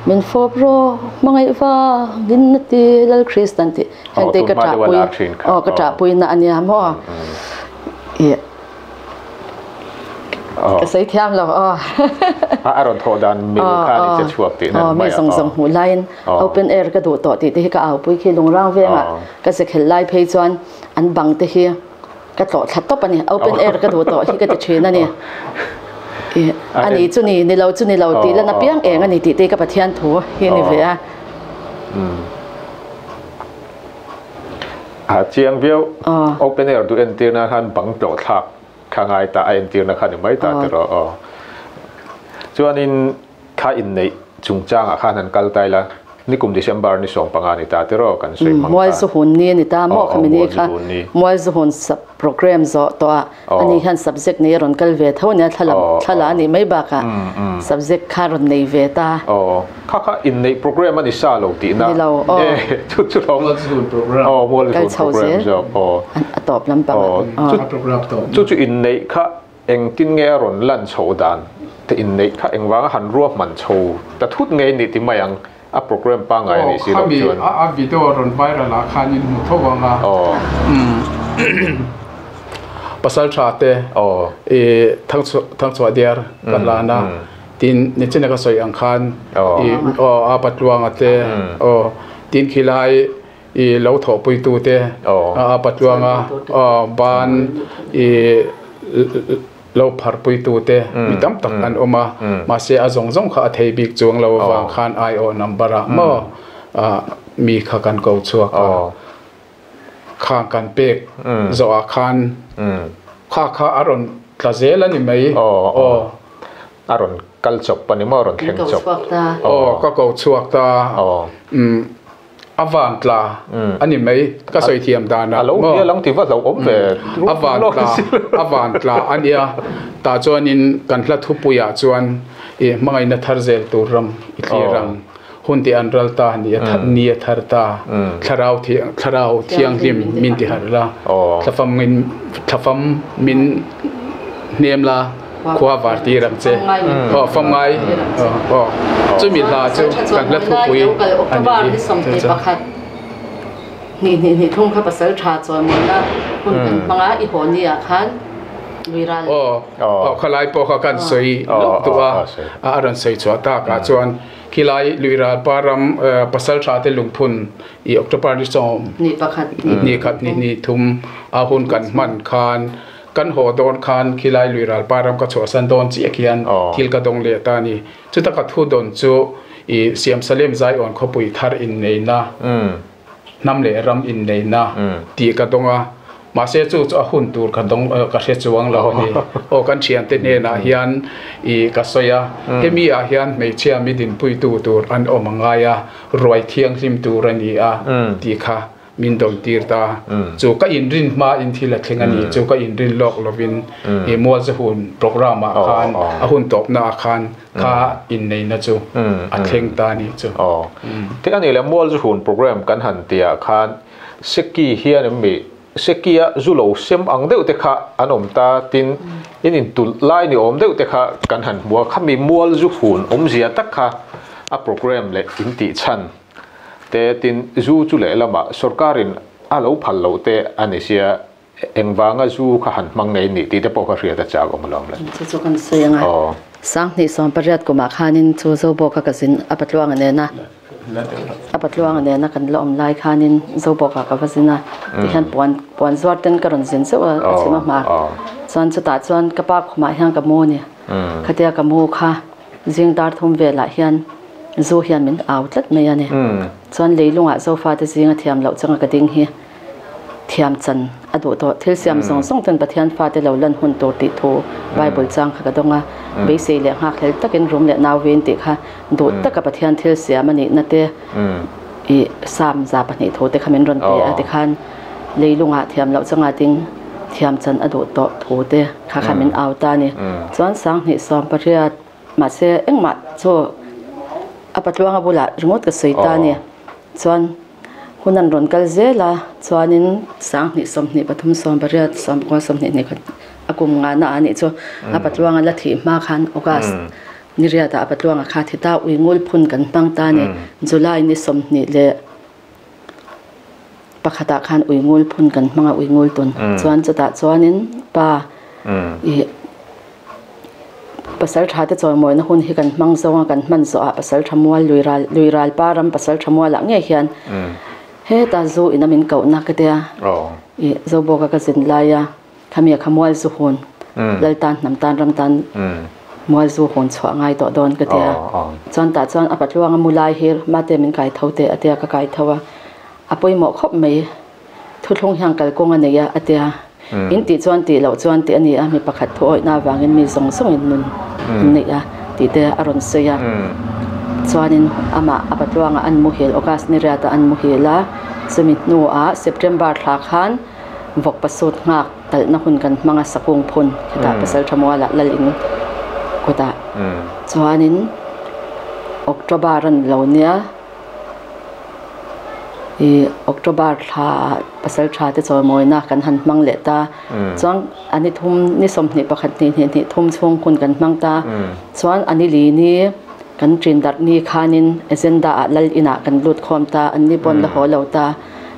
min fawp rawh hmangaih vangin a ti Lal Kristan tih heng te ka ṭahpui aw ka ṭahpuina a nia maw i. Ka sawi thiam lo aw. A rawn thawh dan mil kha ni che chhuak tih nan mai. Mi zawng zawng hmuh laiin open air ka duh tawh tih te hi ka aupui khi lungrang vengah ka ze khelh lai phei chuan an bang te hi ka tlawh thla tawp a ni. Open air ka duh tawh hi ka ti thin a ni. A ni chu ni, ni lo chu ni lo tih lan apiang eng a ni tih te hi ka Pathian thu hi a ni ve a. A chiang viau. Open air duh entir nan khan bang tlawh thlak kha ngai ta a entirna kha ni mai ta tiraw aw. Chuanin kha inneih chungchangah khan han kal ta ila nikum December ni 15 ni ta tiraw kan sawi hmang khan. Mualzuhun ni a ni ta maw khami ni kha Mualzuhun program zawh tawh ah Ani hian subject nei a rawn kal ve tho ania thla thla la a nih mai bakah subject kha rawn nei ve ta. Aw kha kha inneih program a ni sa lo tihna. Ni lo aw. Chu chu lawm. Mualzuhun program. Aw mualzuhun program zawk aw. A tawp lampang ah. Aw chu chu inneih kha engtin nge a rawn lan chho dan te inneih kha engvanga han ruahman chho ta thut nge ni ti mai ang a program pangngai a nih si loh chuan. Aw khami a video rawn viral ah khan in hmu tho ang a. Aw. Pasal tha te i thangchhuah diar ka hlan a tin nichina ka sawi ang khan i aw a patluanga te aw tin khilai i lo thawhpuitu te a patluanga aw ban i lo pharpuitute mi tam tak an awm a, mahse a zawng zawng kha a thei bik chuang lo avang khan aiawh number ah maw mi kha kan ko chhuak a, khang kan pek zawh ah khan kha kha a rawn tla zel a ni mai aw. A rawn kal chawp a ni maw a rawn thleng chawp. Aw ka ko chhuak ta. A van tla a ni mai ka sawi thiam dan ah maw. A lo hnial ang ti va hlauh awm ve. A van tla a van tla a nia tah chuanin kan hla thupui ah chuan i hmangaihna thar zel tur ram i thlir ang hun tih an ral ta ni a ni a thar ta thlarau thlarau thianghlim min ti harh la thlafam min thlafam min hnem la. Khua var tir ang che. Aw fam ngai. Aw chumi hla chu kan hla thupui a ni hi. Ni hnih hnih thum kha pasal tha chawimawnna hun kan hmang a, i haw ni ah khan lui ral. Aw khalai pawh kha kan sawi lawk duh a, a rawn sawi chhuah tak ah chuan khilai lui ral pa ram pasal tha te lungphun i October ni sawm ni khat ni hnih thum a hun kan hman khan Kan haw dawn khan khilai lui ralpa ram ka chhuahsan dawn chiah khian thil ka dawng leh ta a ni. Chuta ka thu dawn chu i Siamsalem Zion khawpui thar inneihna, hnam leh ram inneihna tih ka dawng a. Mahse chu chu a hun tur ka dawng ka hre chuang lo a ni. Aw kan thiante hnenah hian i ka sawi a, hemi ah hian hmeichhia mi dinpuitu tur an awm a ngai a, ruai thianghlim tur a ni a tih kha. Min dawn tir ta. Chu ka inrin hma in thil a thleng a ni. Chu ka inrin lawk lovin i Mualzahun program ah khan a hun tawpna ah khan kha inneihna chu a thleng ta a ni chu. Te a nih leh Mualzahun program kan han tih ah khan Seki hian em mi Seki a zu lo sem ang deuh te kha an awm ta tin in intulh lai ni awm deuh te kha kan han hmu a khami Mualzuhun awmzia tak kha a program leh in tih chhan Te tin zu chu lehlamah sorkarin a lo phal loh te a ni sia, engvanga zu kha han hmang ngei nih tih te pawh kha hriat a chak awm alawm le. Chu chu kan sawi ang a, 2018 kumah khanin chu Zobawka ka zin a patluanga nena a patluanga nena kan la awm lai khanin Zobawka ka va zin a, tihian puan puan zuar ten ka rawn zin zeuh a, ka chim a hma chuan chutah chuan ka pa khumah hian ka mu a ni, khatia ka mu kha zing dar thum velah hian. Zu hian min au tlat mai a ni. Chuan leilungah Zofate zinga thiam loh changa ka ding hi thiam chan a duh tawh. Thil siam zawng zawng ten Pathian fate lo lan hun tur tih thu Bible chang kha ka dawng a. Beisei leh nghakhlel takin rum leh nau vin tih kha duh taka Pathian thil siam a nihna te i Psalm 102 thu te kha min rawn pe a tikhan leilungah thiam loh changa ding thiam chan a duh tawh thu te kha kha min au ta a ni. Chuan 2018 Mahse, engmah chu a patluanga bulah ringawt ka sawi ta a ni. Chuan hun an rawn kal zel a, chuanin 20 23 18 19 20 hnih khat a kum ngahna ah a nih chu a patluanga la thih hma khan August ni riatah a patluanga kha thi ta ui ngul phun kan hmang ta a ni. July ni 21 ah khan ui ngul phun kan hmang a ui ngul tun. Chuan chutah chuanin pa ih Pasal tha te chawimawina hun hi kan hmang zawng a, kan hman zawh ah pasal tha mual lui ral lui ral pa ram pasal tha mual ah ngei hian heta zu in a min kohna ka tia i Zobawk a ka zin lai a khami a kha mual zu hun lal tan hnam tan ram tan mual zu hun chhuah ngai tawh dawn ka tia chuan tah chuan a patluang a mu lai hi mate min kai tho teh a tia ka kai tho a a pawimawh khawp mai. Thuthlung hian kalkawng a nei a, a ti a. In tih chuan tih loh chuan tih a ni a, mi pakhat thu awihna avangin mi zawng zawngin nun an neih a tih te a rawn sawi a. Chuanin amah a patluangah an muhil, August ni riatah an muhil a, chumi hnuah September thla khan vawk pasut nghak talhna hun kan hmang a, Sakung phun khitah Pasal Thamualah lal in kutah. Chuanin October a ni lo nia. I October thla ah pasal tha te chawimawina kan han hmang leh ta. Chuan a ni thum ni 21 hnih hnih hnih thum chhung hun kan hmang ta. Chuan a ni li ni kan ṭin darh ni khanin agenda ah lal inah kan lut khawm ta. An ni pawn la haw lo ta.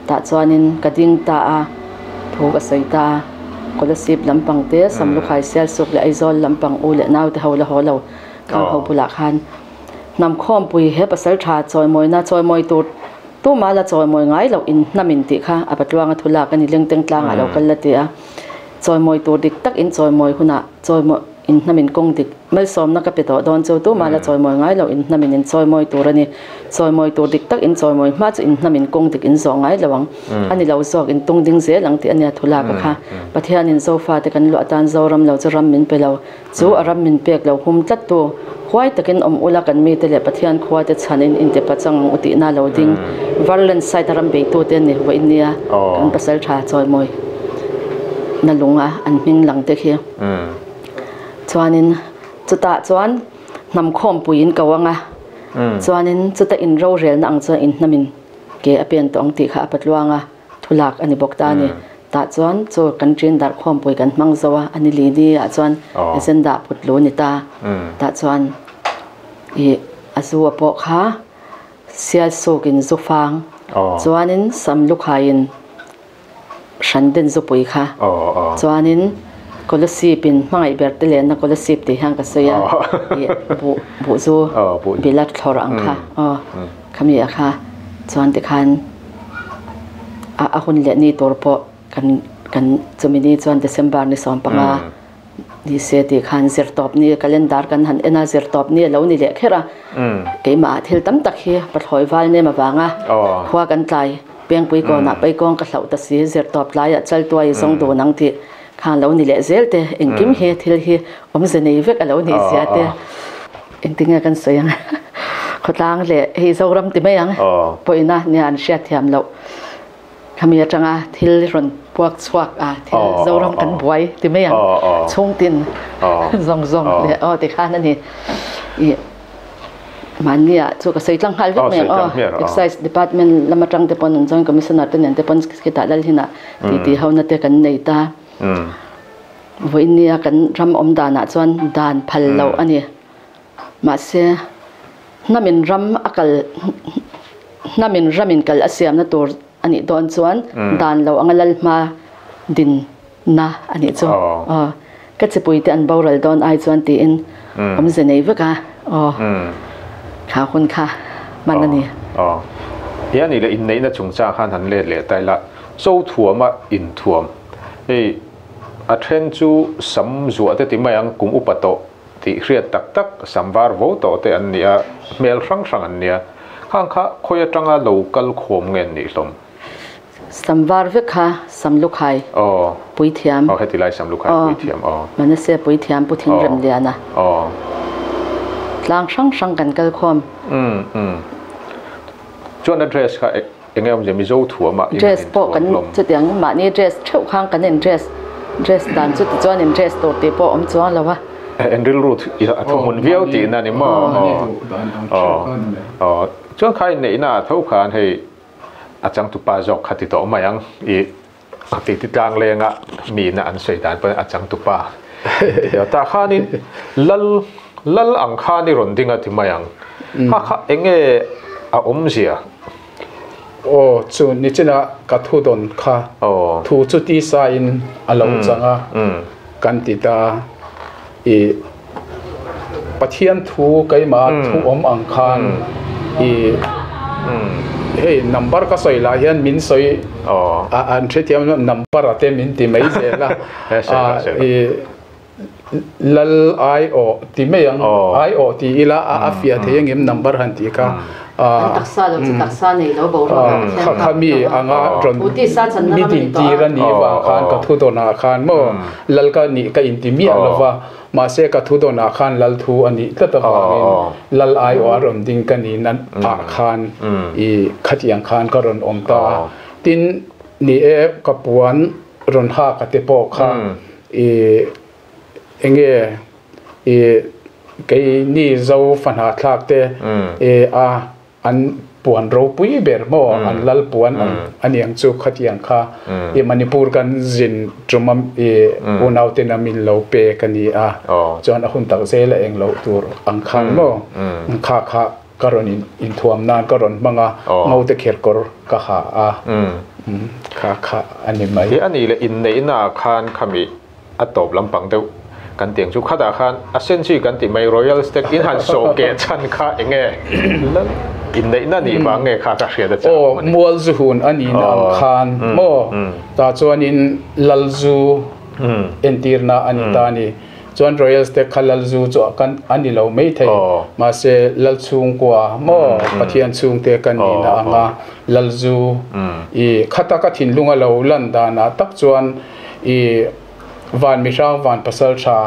Tah chuanin ka ding ta a, thu ka sawi ta. Kolasib lampang te, Samlukhai Sialsuk leh Aizawl lampang u leh nau te ho la haw lo khang ho bulah khan Hnam khawmpui he pasal tha chawimawina chawimawi tur tuma la chawimawi ngai loh in hnam in tih kha a patluanga thu lak a ni lengteng tlangah lo kal la ti a. Chawimawi tur dik tak in chawimawi hunah chawimawi in hnam in kawng dik malsawmna ka pe tawh dawn chu tuma la chawimawi ngai loh in hnam in in chawimawi tur a ni. Chawimawi tur dik tak in chawimawi hma chu in hnam in kawng dik in zawh ngai lo ang a ni lo zawk in tung ding zel ang tih a nia thu lak a kha. Pathianin Zofate kan luah atan Zoram lo chu ram min pe lo. Chu a ram min pek lo hum tlat tu, huai takin awm ula kan mite leh Pathian khua te chhan in inte pachang ang u tihna lo ding. Varland side a ram beitu te ni vawiin nia kan pasal tha chawimawi na lung a an hming lang te khi. Chuanin chutah chuan hnam khawmpui in ko anga chuanin chuta in rorelna ang chuan in hnamin ke a pen tawh ang tih kha a patluang a. Thu lak a ni bawk ta a ni. Tah chuan chu kan ṭin darh khawmpui kan hmang zo a, a ni li ni ah chuan agenda put lu ni ta. Tah chuan ih a zu a pawh kha sial suk in zu fang chuanin sam lukhai in hran den zupui kha chuanin Kolasib in hmangaih ber te lenna Kolasib tih hian ka sawi a, ih buh buh zu bila thlawr ang kha aw khami a kha chuan tikhan a a hun leh ni tur pawh kan kan chumi ni chuan December ni 15 ni se tih khan zirtawp ni calendar kan han en a zirtawp ni a lo ni leh kher a keimah ah thil tam tak hi pathlawi val nem avanga khua kan tlai pengpui kawnah paikawng ka hlauh ta si zirtawp tlaiah chaltuai zawng dun ang tih khan lo ni leh zel te engkim hi thil hi awmze nei vek a lo nih zia te engtinge kan sawi ang khawtlang leh hei Zoram ti mai ang pawhina nia an hriat thiam loh khami atanga thil rawn puak chhuak a thil Zoram kan buai ti mai ang chhungtin zawng zawng leh aw tikhan a ni ih mahnia chu ka sawi tlang nghal vek mai ang aw Excise Department lam atang te pawn an Joint Commissioner te nen te pawn khitah lal hinah titi ho na te kan nei ta. Vawinia kan ram awm danah chuan dan phal loh a ni. Mahse, hnamin ram a kal hnamin ramin kal a siamna tur a nih dawn chuan dan lo anga lal hma dinna a nih chu. Aw, ka chipuite an boral dawn ai chuan tiin awmze nei vek a. Aw, kha hun kha hman a ni. Aw, he a nih leh inneihna chungchang khan han let leh ta ila, Chothuama inthuam. Hei a then chu sam zuah te ti mai ang kum upa tawh tih hriat tak tak sam var vo tawh te an ni a, hmel hrang hrang an nia. Khang kha khawi atanga lo kal khawm nge an nih hlawm? Sam var vek kha sam lukhai puithiam. Aw heti lai sam lukhai puithiam aw. Manase puithiam Pu Thingremliana. Aw. Tlang hrang hrang kan kal khawm. Umm umm. Chuan a dress kha enge awmzia Mizo thuam ah Dress pawh kan chutiang mahni dress theuh khan kan in dress dress dan chu tichuan in dress tur tih pawh awm chuang lo a. En rilru a thuhmun viau tihna ni maw? Aw aw chuan kha inneihna ah tho khan hei a changtupa zawk kha ti tawh mai ang i ti ti tlang lenga miin an sawi dan pawhin a changtupa tah khanin lal lal ang khan i rawn ding a ti mai ang kha kha enge a awmzia Aw chu nichina ka thu dawn kha thu chu tisa in a lo chang a kan ti ta i Pathian thu keimah thu awm ang khan i hei number ka sawi lah hian min sawi an hrethiam number a te min ti mai zel a i lal ai awh ti mai ang ai awh ti ila a fiah thei angem number han tih kha An taksa lo chu taksa nei lo boruak ah Pathian kha kha mi anga rawn mi dintir a nih vang khan ka thu dawnah khan maw lal ka nih ka inti miah lova mahse ka thu dawnah khan lal thu a nih tlat avangin lal aiawh a rawn ding ka nih na ah khan i khatiang khan ka rawn awm ta a tin ni e ka puan rawn hak a te pawh kha i enge i keini zo fahna thlak te e a an puan ropui ber maw an lal puan ang aniang chu khatiang kha i Manipur kan zin tum a i unau ten a min lo pek a ni a chuan a hun tak zel a eng loh tur ang khan maw kha kha ka rawn in inthuam nan ka rawn hmang a ngaute kher kawr ka ha a kha kha a ni mai. Hi a nih leh inneihna ah khan khami a tawp lampang deuh kan tih ang chu khatah khan a sen chi kan tih mai Royal Stag in han sawh keh chhan kha eng nge inneihna nih vang nge kha ka hriat a chak Aw mual zu hun a nihna ang khan maw tah chuanin lal zu entirna a ni ta a ni chuan Royal Stag kha lal zu chu kan a ni lo mai thei mahse lal chhungkua maw Pathian chhungte kan nihna anga lal zu i khata ka thinlung a lo lan danah tak chuan I van mihrang van pasal tha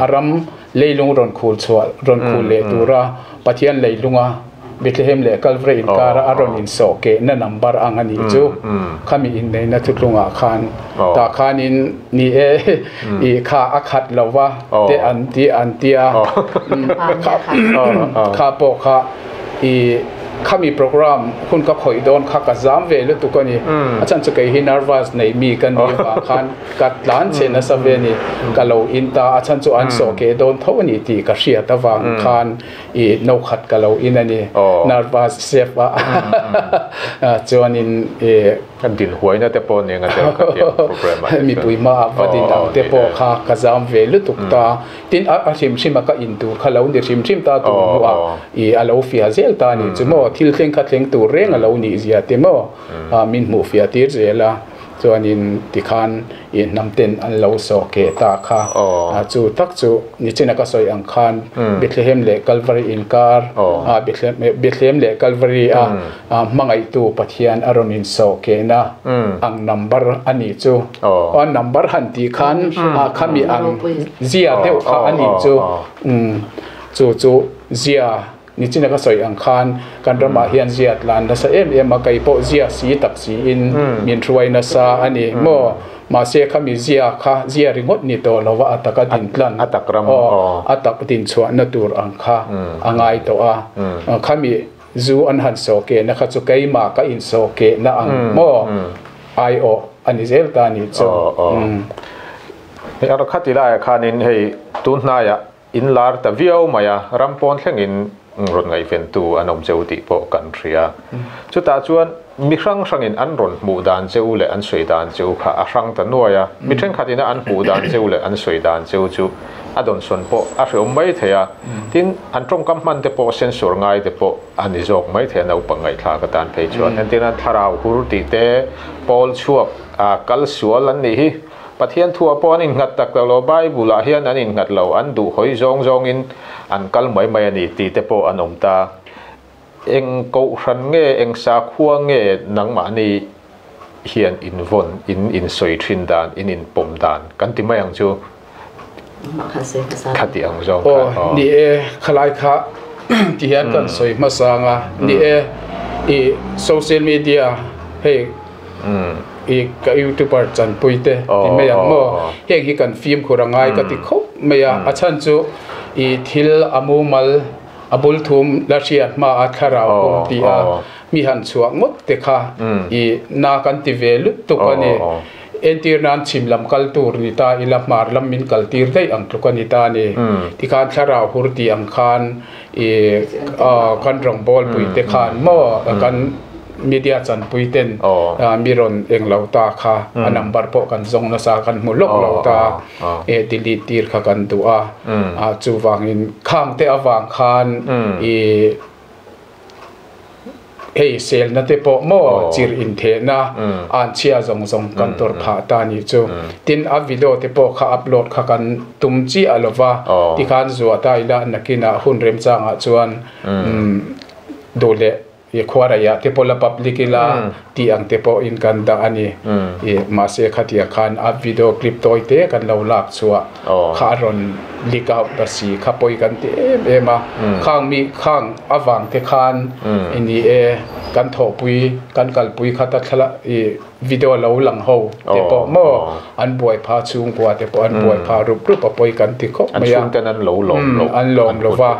a ram leilung rawn khul chhuah rawn khul leh tura Pathian leilunga Bethlehem leh Kalvary inkara a rawn insawh kehna number ang a nih chu khami inneihna thutlungah khan tah khanin ni e i kha a khat lova te an ti an tia kha pawh kha i Khami program hun ka khawih dawn kha ka zam ve lutuk a ni. A chhan chu kei hi nervous nei mi ka ni vang khan ka tlan che nasa ve a ni. Ka lo in ta a chhan chu an sawh keh dawn tho a ni tih ka hriat avang khan i no khat ka lo in a ni. Nervous sep a chuanin i. Kan din huaina te pawh nia nga tel ka tih ang program ah te chuan. Mipui hmaah va din ang te pawh kha ka zam ve lutuk ta. Tin, a hrim hrim a ka in tur kha lo ni hrim hrim ta tur hnuah i a lo fiah zel ta a nih chu maw, thil thleng kha thleng tur reng a lo nih zia te maw min hmuh fiah tir zel a, chuanin tikhan i hnam ten an lo sawh keh ta kha chu tak chu nichina ka sawi ang khan Bethlehem leh Kalvari inkar Bethlehem leh Kalvari a hmangaihtu Pathian a rawn insawh kehna ang number a nih chu. A number han tih khan khami ang zia deuh kha a nih chu. Chu chu zia nichina ka sawi ang khan kan ramah hian zia tlan nasa em em a, kei pawh zia si tak siin min hruai nasa a ni maw. Mahse khami zia kha zia ringawt ni tawh lova a taka din tlan a tak ram a tak din chhuahna tur ang kha a ngai tawh a. Khami Zu an han sawh kehna kha chu keimah ka insawh kehna ang maw? Aiawh a ni zel ta nih chu. Hei a khat ilaiah khanin hei tun hnaiah in lar ta viau mai a, ram pawn thlengin rawn ngaihventu an awm cheu tih pawh kan hria. Chutah chuan mi hrang hrangin an rawn hmuh dan cheu leh an sawi dan cheu kha a hrang ta nuai a, mi thenkhatin a an hmuh dan cheu leh an sawi dan cheu chu a dawnsawn pawh a hreawm mai thei a, tin an tawngkam hman te pawh sensor ngai te pawh a ni zawk mai thei a naupang ngaihthlak atan phei chuan. Entirna thlarau hur tih te, pawl chhuak a kal sual an nih hi, Pathian thu ah pawh an innghat tak tak lo, Bible ah hian an innghat lo, an duh hawi zawng zawngin an kal mai mai a ni tih te pawh an awm ta. Eng kohhran nge, eng sakhua nge nangmahni hian invawn, in insawi thin dan, in inpawm dan kan ti mai ang chu. Khati ang zawng khan aw. Ni e, khalai kha ti hian kan sawi hmasa ang a, ni e, i social media hei i ka youtuber chanpui te ti mai ang maw, heng hi kan fimkhur a ngai ka ti khawp mai a, a chhan chu i thil a mumal a bul thum la hriat hma a thlarau hur ti a mi han chhuah ngawt te kha i na kan ti ve lutuk a ni. Entir nan chhim lam kal tur ni ta ila hmar lam min kal tir daih ang tluk a ni ta a ni. Tikhan thlarau hur tih ang khan i kan rawngbawl pui te khan maw kan media chanpui ten mi rawn eng lo ta kha a number pawh kan zawng nasa kan hmu lawk lo ta e delete tir kha kan duh a chuvangin khang te avang khan i Hei selna te pawh maw chir inthehna an chhia zawng zawng kan tawrh phah ta nih chu. Tin a video te pawh kha upload kha kan tum chiah lo va, tikhan zuah ta ila nakinah hun remchangah chuan duh leh i khuaraiah te pawh la public ila tih ang te pawhin kan dah a ni. I mahse khatiang khan a video clip tawi te kan lo lak chhuah. Kha a rawn leak out ta si kha pawi kan ti em em a khang mi khang avang te khan i ni e kan thawhpui kan kalpui kha ta thla i video lo lang ho te pawh maw an buai pha chhungkua te pawh an buai pha rup rup a pawi kan ti khawp mai a an chhungten an lo lawm lo an lawm lo va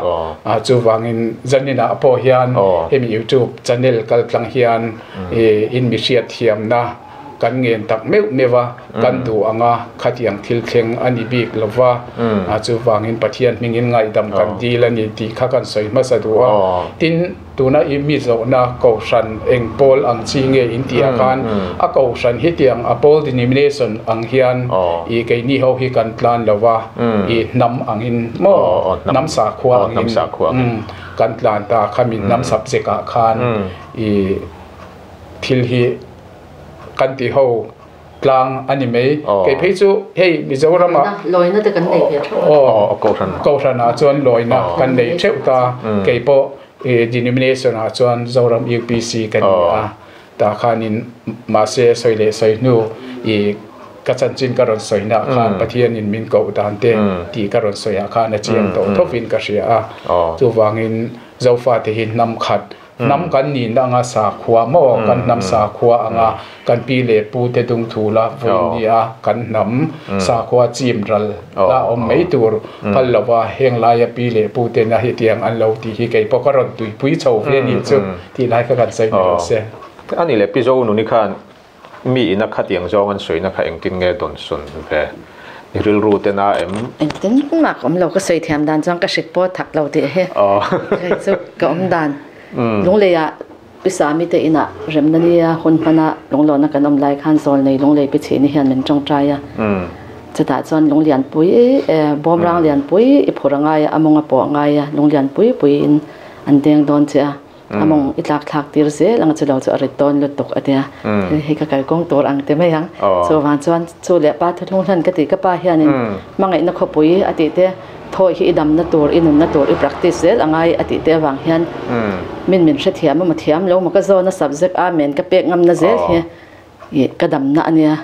chuvangin zaninah pawh hian hemi youtube channel kaltlang hian i in mi hriatthiamna Kan ngen tak meuh meuh a, kan duh ang a, khatiang thil thleng a ni bik lo va, chuvangin Pathian hmingin ngaihdam kan dil a ni tih kha kan sawi hmasa duh a. Tin, tuna i mi zawhna Kohhran eng pawl ang chi nge in tih ah khan a Kohhran hetiang a pawl denomination ang hian i keini ho hi kan tlan lo va, i hnam angin maw hnam sakhua angin kan tlan ta khami hnam subject ah khan i thil hi kan ti ho tlang a ni mai. Kei phei chu hei Mizoram ah Lawina te kan nei ve theuh a. Kohhran ah chuan lawina kan nei theuh ta. Kei pawh denomination ah chuan Zoram UPC ka ni a. Tah khanin mahse sawi leh sawi hnu i ka chanchin ka rawn sawi nah khan Pathianin min koh dan te tih ka rawn sawi ah khan a chiang tawh thovin ka hria a. Chuvangin Zofate hi hnam khat Hnam kan nihna anga sakhua maw? Kan hnam sakhua anga kan pi leh pu te dung thu la vawi nia kan hnam sakhua chim ral la awm mai tur phal lova heng laia pi leh pu tena hetiang an lo tih hi kei pawh ka rawn tuipui chho ve nih chu tih lai kha kan sawi ni rawh se. A nih leh Pi Zonuni khan mi ina khatiang zawng an sawina kha engtin nge dawn sawn ve? I rilru te na em? Engtin mah ka awm lo, ka sawi thiam dan chuan ka hrik pawh thak lo tih hi hei chu ka awm dan. Lunglei ah Pi Sami te inah remna nia hun hmana lunglawna kan awm lai khan Zawlnei Lunglei Pi Chhini hian min tawngtai a. Chutah chuan Lunglianpui bawmrang lianpui i phur a ngai a, a mawng a pawh a ngai a, Lunglianpui puiin an deng dawn che a. A mawng i tlak thlak tir zel ang chulo chu a rit dawn lutuk a tia. Hei ka kalkawng tur ang ti mai ang. Chuvang chuan chu leh pa thuthlung hlan ka tih ka pa hianin hmangaihna khawpui a tih te thawi hi i damna tur i nunna tur i practice zel a ngai a tih te avang hian min min hrethiam a maw thiam lo maw ka zawna subject amen ka pek ngamna zel hi I ka damna a nia.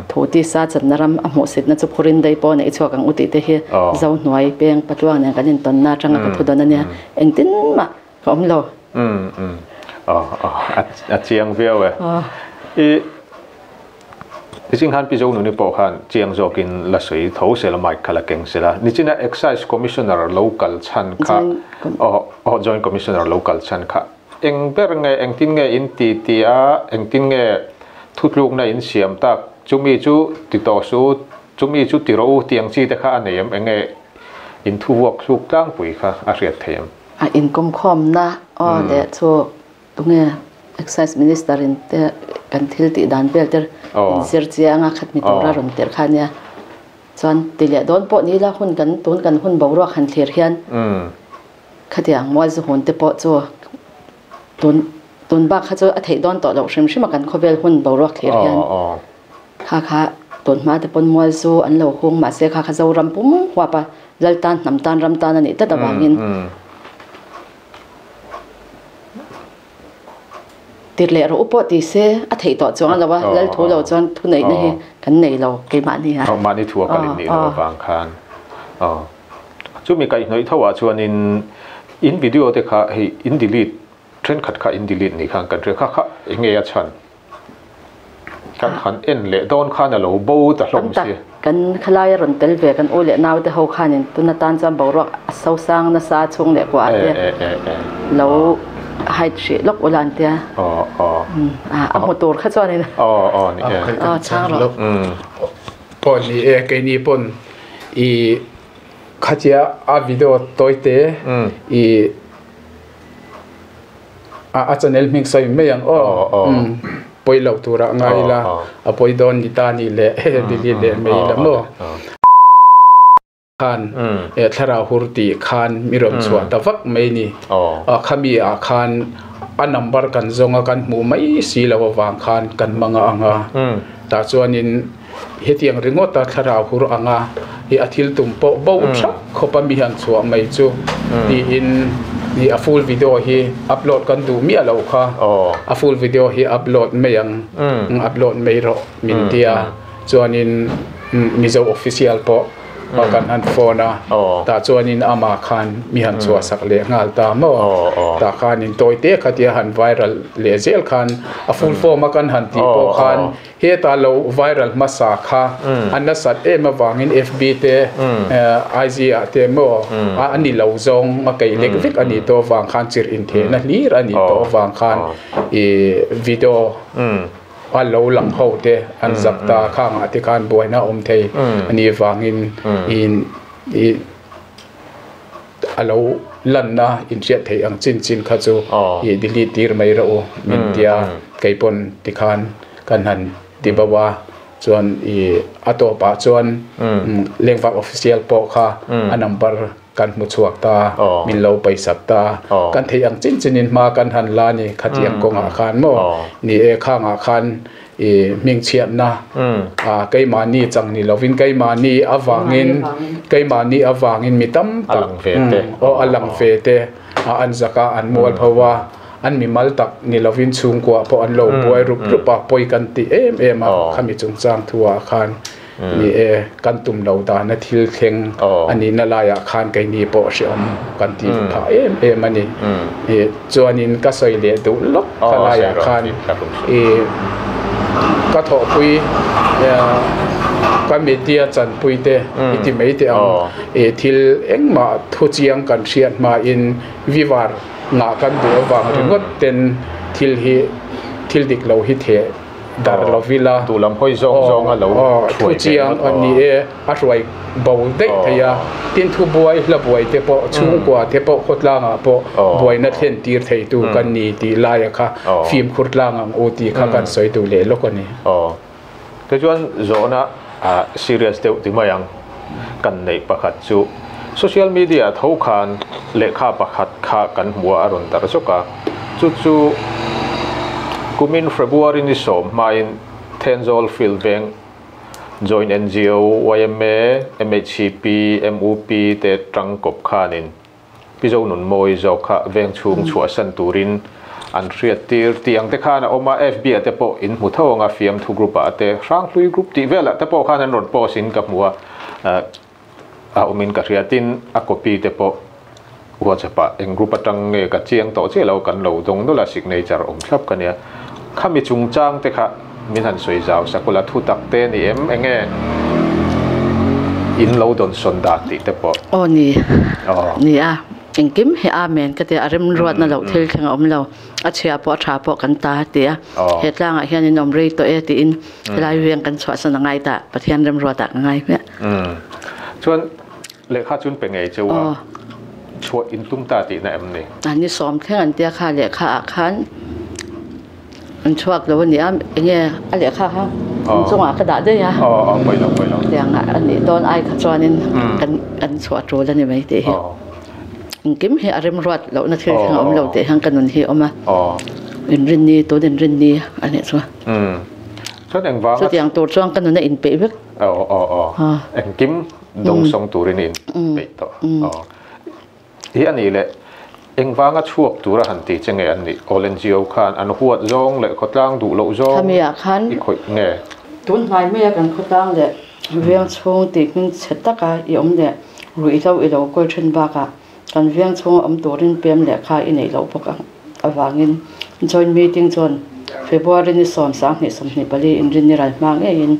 Thu tisa channa ram a hmuhsitna chu phurin dei pawh neih chhuak ang u tih te hi zo hnuai peng patluang nen kan intawnna atanga ka thu dawn a nia. Engtin mah ka awm lo. A chiang viau e. I Nichin khan Pi Zonuni pawh khan chiang zawkin la sawi tho sela mic kha la keng sela. Nichina Excise Commissioner lo kal chhan kha Joint Commissioner lo kal chhan kha Eng ber nge, engtin nge in ti ti a, engtin nge thutlukna in siam tak, chumi chu ti tawh suh u, chumi chu ti rawh u tih ang chi te kha a nei em, eng nge in thu vuak thluk tlangpui kha a hriat thei em? A inkawmkhawmna aw leh chu tunge Excise Minister in te kan thil tih dan vel te in zir chiang a, khat mi tura rawn tirh kha ania. Chuan ti leh dawn pawh ni ila hun kan tun kan hun boruak han thlir hian Khatiang Mualzuhun te pawh chu tun tun bak kha chu a theih dawn tawh loh hrim hrim a kan khawvel hun boruak thlir hian kha kha Tun hma te pawn mual chu an lo hung mahse kha kha Zoram pum huap a, Lal tan hnam tan ram tan a nih tlat avangin tir leh rawh u pawh ti se a theih tawh chuang a lo a, Lal thu lo chuan thu neihna hi kan nei lo keimahni a. Mahni thu a kal in nih loh avang khan chumi kaihhnawih tho ah chuanin in video te kha hei in delete thenkhat kha in delete nih khan kan hria kha kha eng nge a chhan? Kan han en leh dawn khan a lo bo ta hlawm si. Kan khalai a rawn tel ve kan u leh nau te ho khanin tun atan chuan boruak a so sang nasa chhung leh kuah te lo hide hrih lawk ula an tia. A hmu tur kha chuanin aw chhang rawh. Pawn ni e keini pawn i khatia a video tawi te i A channel hming sawi mai ang aw. Pawi loh turah ngai ila a pawi dawn ni ta ni leh delete leh mai ila maw. Khan thlarau hur tih khan mi rawn chhuah ta vak mai ni. Khami ah khan a number kan zawng a kan hmuh mai si lo avang khan kan hmang a ang a. Tah chuanin hetiang ringawta thlarau hur anga i a thil tum pawh bo thap khawpa mi han chhuah mai chu tiin i a full video hi upload kan duh miah loh kha a full video hi upload mai ang upload mai rawh min tia chuanin Mizo official pawh kan han phone a tah chuanin amah khan mi han chhuah sak leh nghal ta maw tah khanin tawi te kha tia han viral leh zel khan a full form a kan han tih pawh khan Heta lo viral hmasa kha a nasat em avangin FB te IG ah te emaw a ni lo zawng a keih lek vek a nih tawh avang khan chirh inthehna hlir a nih tawh avang khan i video a lo lang ho te an zak ta khangah te khan buaina a awm thei a nih avangin i A lo lanna inhriat theih ang chin chin kha chu i delete tir mai rawh u min tia keipawn tikhan kan han ti bo a, chuan i a tawpah chuan Lengvak official pawh kha a number kan hmu chhuak ta, min lo paisak ta, kan theih ang chin chinin hma kan han la ni khatiang kawngah khan maw ni e khangah khan I hmingchhiatna keimahni chang ni lovin keimahni avangin keimahni avangin mi tam tak aw a lang ve te an zak a an mual pho a an mimal tak ni lovin chhungkua pawh an lo buai rup rup a pawi kan ti em em a khami chungchang thuah khan Ni e, kan tum lo dana thil thleng a nihna laiah khan keini pawh hrehawm kan ti phah em em a ni. Chuanin ka sawi leh duh lawk kha laiah khan i ka thawhpui ka media chanpui te i ti mai teh ang. I thil engmah thu chiang kan hriat hmain vivar ngah kan duh avang ringawt ten thil hi thil dik lo hi theh dar lo vila tu lam hawi zawng zawng a lo thu chiang a ni e a hruai bo daih thei a tin thu buai hla buai te pawh chhungkua te pawh khawtlang ah pawh buaina thlen tir thei tu kan ni tih lai a kha fimkhur tlang ang u tih kha kan sawi duh leh lawk a ni. Tichuan zawhna serious deuh ti mai ang kan neih pakhat chu social media tho khan lehkha pakhat kha kan hmu a a rawn darh zawk a, chu chu kumin February ni sawm hmain Thenzawl Field Veng Joint NGO, yma, MHCP, MUP te tangkawp khanin Pi Zonunmawi zawk kha veng chhung chhuahsan turin an hriat tir tih ang te khan a awm a, FB ah te pawh in hmu tho ang a, fiamthu group ah te, Hranghlui group tih velah te pawh khan an rawn post in ka hmu a, a awm in ka hria tin a copy te pawh WhatsApp ah eng group atang nge ka chiang tawh chiah lo kan lo dawng nawlh a, signature awm thlap ka nia. Khami chungchang te kha min han sawi zau sak ula thu tak te ni em enge in lo dawn sawn dan tih te pawh. Aw ni ni a engkim hi amen ka tia a remruatna loh thil thleng a awm lo a chhia pawh a tha pawh kan ta a ti a he tlangah hian in awm rei tawh e tiin helai veng kan chhuahsan a ngai ta Pathian remruatah ka ngai hmiah. Chuan lehkha chu an pe ngei cheu a chhuah in tum ta tihna em ni? Ni sawm thleng an tia kha lehkha ah khan An chhuak lo a ni a, enge a lehkha kha in chungah ka dah daih a. Aw aw pawi lo pawi lo. Tiang ah a nih dawn ai kha chuanin kan kan chhuah tul a ni mai tih hi. Engkim hi a remruat lohna thil thleng a awm lo tih hian ka nun hi a awm a. Inrinni tun inrinni a nih chuan. Chuan engvanga. Chutiang tur chuan ka nuna inpeih vek. Aw aw aw. Engkim dawngsawng turin i inpeih tawh. Aw. Hi a nih leh engvanga chhuak tura han ti che nge an nih? All NGO khan an huat zawng leh khawtlang duh loh zawng Khamiah khan i khawih nge? Tun hnai maia kan khawtlang leh veng chhung tih hming chhe taka i awm leh ruihhlo i lo kawl thin bakah kan veng chhunga awm turin pem lehkha i neih loh bawk avangin Joint Meeting chuan February ni 10, 2024 inrinni ral hma ngeiin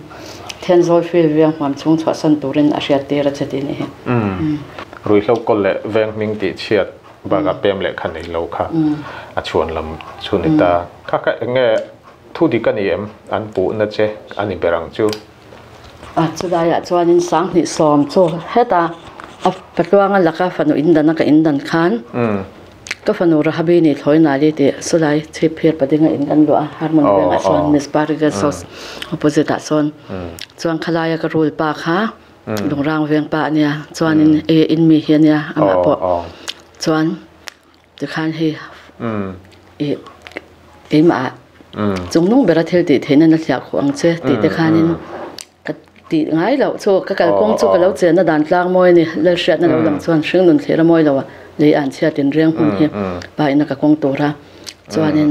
Thenzawl Field veng huam chhung chhuahsan turin a hriattir a che tih a ni hi. Ruihhlo kawl leh veng hming tih chhiat bakah pem lehkha nei lo kha a chhuan lam chu ni ta. Kha kha eng nge thu dik a ni em? An puhna che a ni ber ang chu. A chulaiah chuanin 2010 chu heta a patluanga laka fanu indan a ka indan khan ka fanu Rahabi nih thlawi nali tih chulai chhip phir padinga in kan luah a, Harmon vengah sawn Miss Parigate House opposite ah sawn chuan khalaia ka rul pa kha Lungrang veng pa a nia chuanin e in mi hi a nia amah pawh chuan tikhan hei ih keimah chungnung bera thil tih theihna na hliah khuh ang che tih te khanin ka tih ngai loh chu ka kalkawng chu ka lo chenna dan tlang mawi a ni Lalhriatna lo lang chuan hringnun thlir a mawi lo a lei an chhiat in riang hmun hi pa ina ka kawng tur a chuanin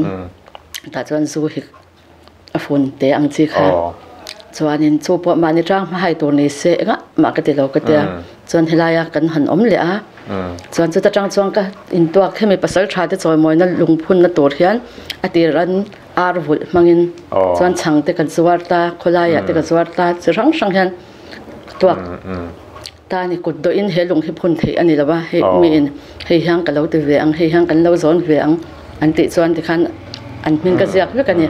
tah chuan zu hi a fun te ang chi kha chuanin chu pawh mahni tang hma hai tur ni se engah mah ka ti lo ka tia chuan helaia kan han awm leh a chuan chuta tang chuan ka intuak hemi pasal tha te chawimawina lungphunna tur hian a tir an ar vulh hmangin chuan chhang te ka zuar ta khawlaiah te ka zuar ta chi hrang hrang hian tuak ta ni kut dawhin he lung hi phun theih a ni lo va hei miin hei hian ka lo ti ve ang hei hian kan lo zawn ve ang an tih chuan tikhan an hming ka ziak vek a ni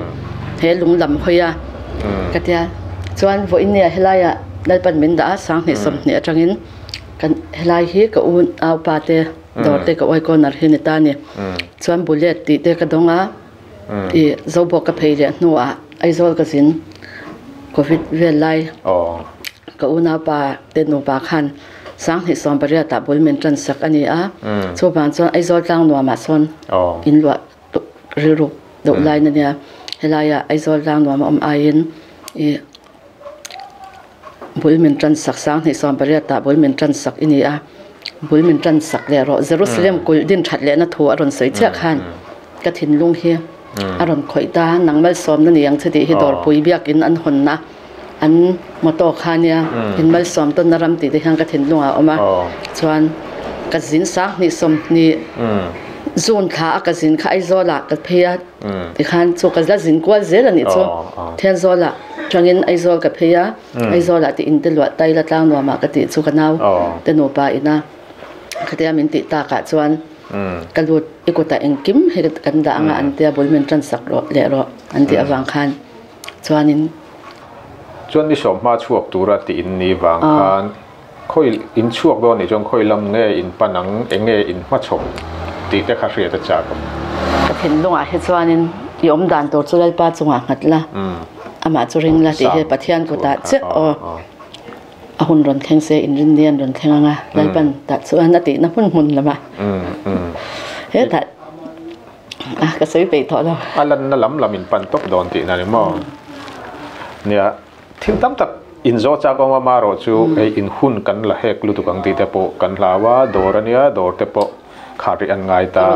he lung lam hawi a ka tia chuan vawiin nia helaiah Lalpan min dah a 2020 atangin kan helai hi ka u naupa te dawr te ka uai corner hi ni ta a ni chuan bullet tih te ka dawng a i Zobawk ka phei leh hnuah Aizawl ka zin Covid vel lai ka unaupa te nupa khan 2018 ah bul min tan sak a ni a chuvang chuan Aizawl tlang nuamah sawn in luah rilru deuh lain a nia helaiah Aizawl tlang nuam a awm aiin i bul min tan sak 2018 ah bul min tan sak i ni a bul min tan sak leh rawh Jerusalem kulh din that lehna thu a rawn sawi chiah khan ka thinlung hi a rawn khawih ta nang malsawmna ni ang che tih hi dawrpui biakin an hawnna an motor kha nia in malsawm tawnna ram tih te hian ka thinlungah a awm a chuan ka zin 2020 June thla a ka zin kha Aizawlah ka phei a tikhan chu ka la zin kual zel a nih chu Thenzawlah tangin Aizawl ka phei a Aizawlah te in te luah taila tlang nuamah ka tih chu ka nau te nupa ina khatia min tih takah chuan ka lut i kutah engkim hi kan dah anga an tia bul min tan sak rawh leh rawh an tih avang khan chuanin Chuan ni sawm hma chhuak tura tih in ni vang khan khawi in chhuak dawn nih chuan khawi lam nge in pan ang eng nge in hmachhawp tih te kha hriat a chak ang. Ka thinlungah hi chuanin i awm dan tur chu Lalpa chungah nghat la, amah chu ring la tih hi Pathian kutah chiah aw. A hun rawn thleng se inrinni an rawn thleng ang a, Lalpan tah chuan a tihna hmun hmun lama hetah a ka sawi peih tawh lo. A lanna lam lam in pan tawp dawn tihna ni maw? Nia, thil tam tak inzawh chak awm a marawh chu hei in hun kan la hek lutuk ang tih te pawh kan hlau a, dawr a nia, dawr te pawh khar rih an ngai ta.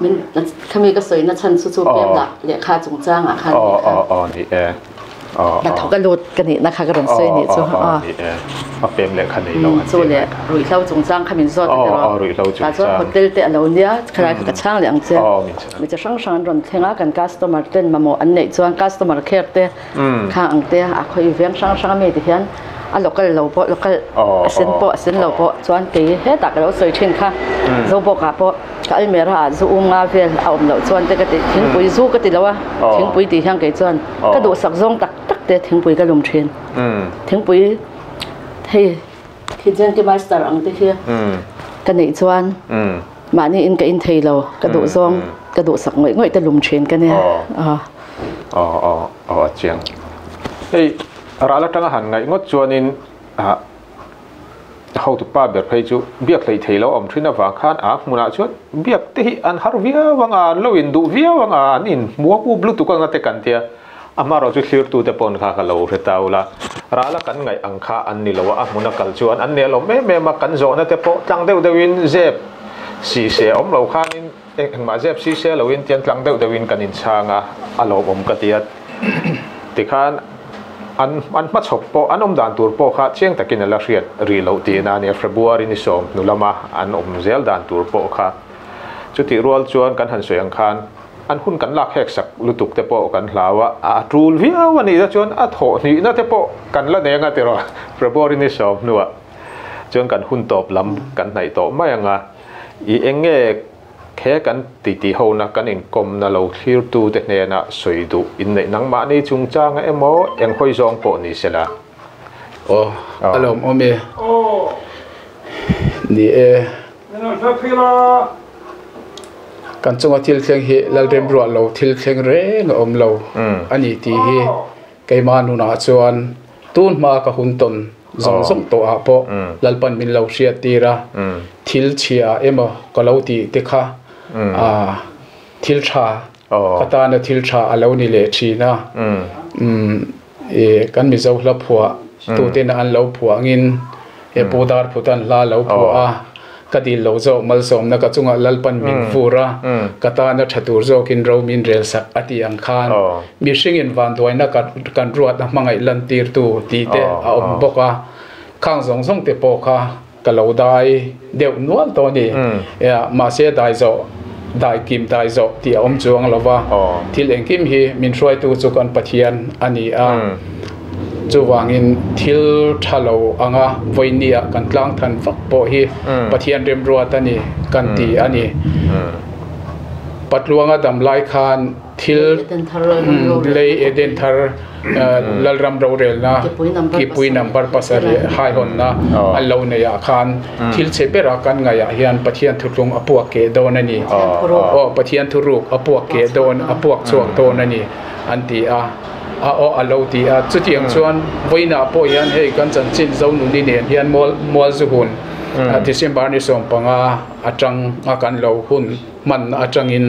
Min khami ka sawina chhan chu chu pem lah lehkha chungchangah khan aw aw aw ni e aw hnathawk a lut ka nihna kha ka rawn sawi nih chu aw ni e a pem lehkha nei lo chu leh ruihhlo chungchang kha min zawt a tiraw aw ruihhlo chungchang tah chuan hotel te a lo nia khalai kha ka chhang leh ang che mi chi hrang hrang an rawn thleng a kan customer ten mamawh an neih chuan customer care te kha ang te a khawi veng hrang hrang ami ti hian a local lo pawh local a sen pawh a sen lo pawh chuan kei hetah ka lo sawi thin kha Zobawkah pawh Ka almera ah zu um nga vel a awm loh chuan te ka ti thingpui zu ka ti lo a thingpui tih hian kei chuan ka duhsak zawng tak tak te thingpui ka lum thin thingpui hei Khijenki master ang te hi ka neih chuan mahni in ka in thei lo ka duh zawng ka duhsak ngawih ngawih te lum thin ka nia aw aw aw a chiang hei ral atanga han ngaih ngawt chuanin Hotu pa ber phei chu biak hleih thei lo a awm thin avang khan a hmunah chuan biak te hi an har viau ang a, an lo induh viau ang a, an inhmuam up lutuk ang a te kan tia. Amaherawhchu thlirtute pawn kha ka lo hre ta ula, rala kan ngaih ang kha an ni lo a, a hmuna kal chuan an nelawm em em a, kan zawhna te pawh tlang deuh deuhin zep si se awm lo khanin engmah zep si se loin tian tlang deuh deuhin kan inchhang a, a lawmawm ka ti a. Tikhan an an hmachhawp pawh an awm dan tur pawh kha chiang takin a la hriat rih loh tihna a nia, February ni sawm hnu lama an awm zel dan tur pawh kha. Chutih rual chuan kan han sawi ang khan an hun kan lak hek sak lutuk te pawh kan hlau a, a tul viau a nih na chuan a thawh hnihna te pawh kan la neng a tiraw February ni sawm hnuah chuan kan hun tawp lam kan hnaih tawh mai ang a, i eng nge he kan titi hona kan inkawmna lo thlirtu te hnena sawi duh inneih nangmahni chungchanga emaw eng hawi zawng pawh ni sela. Aw, a lawmawm e. Ni e. Kan chunga thil thleng hi Lalrem ruah lo thil thleng reng a awm lo a ni tih hi keimah nunah chuan tun hma ka hun tawn zawng zawng tawh ah pawh Lalpan min lo hriat tir a, thil chhia emaw ka lo tih te kha thil tha ka tana thil tha a lo ni leh thin a. Kan Mizo hla phuah tuten an lo phuah angin he Pu Darphutan hla lo phuah a, ka dil lo zawk malsawmna ka chungah Lalpan min vur a, ka tana tha tur zawkin ro min rel sak a tih ang khan mihringin vanduaina kan ruat a hmangaih lantirtu tih te a awm bawk a, khang zawng zawng te pawh kha Ka lo dai deuh nual tawh a ni. Mahse dai zawh, dai kim dai zawh tih a awm chuang lo va. Thil engkim hi min hruaitu chu kan Pathian a ni a. Chuvangin thil tha lo anga vawinia kan tlang than vak pawh hi Pathian remruat a ni kan ti a ni. Patluanga dam lai khan Thil lei Eden thar Lalram rorelna kipui number pasarih haihawnna an lo neih ah khan thil chhe bera kan ngaih ah hian Pathian thuthlung a puak keh dawn a ni. Aw Pathian thuruk a puak keh dawn a puak chhuak dawn a ni an ti a. A aw a lo ti a. Chutiang chuan vawiinah pawh hian hei kan chanchin Zonuni nen hian Mualzuhun December ni 15 atang a kan lo hun hman atangin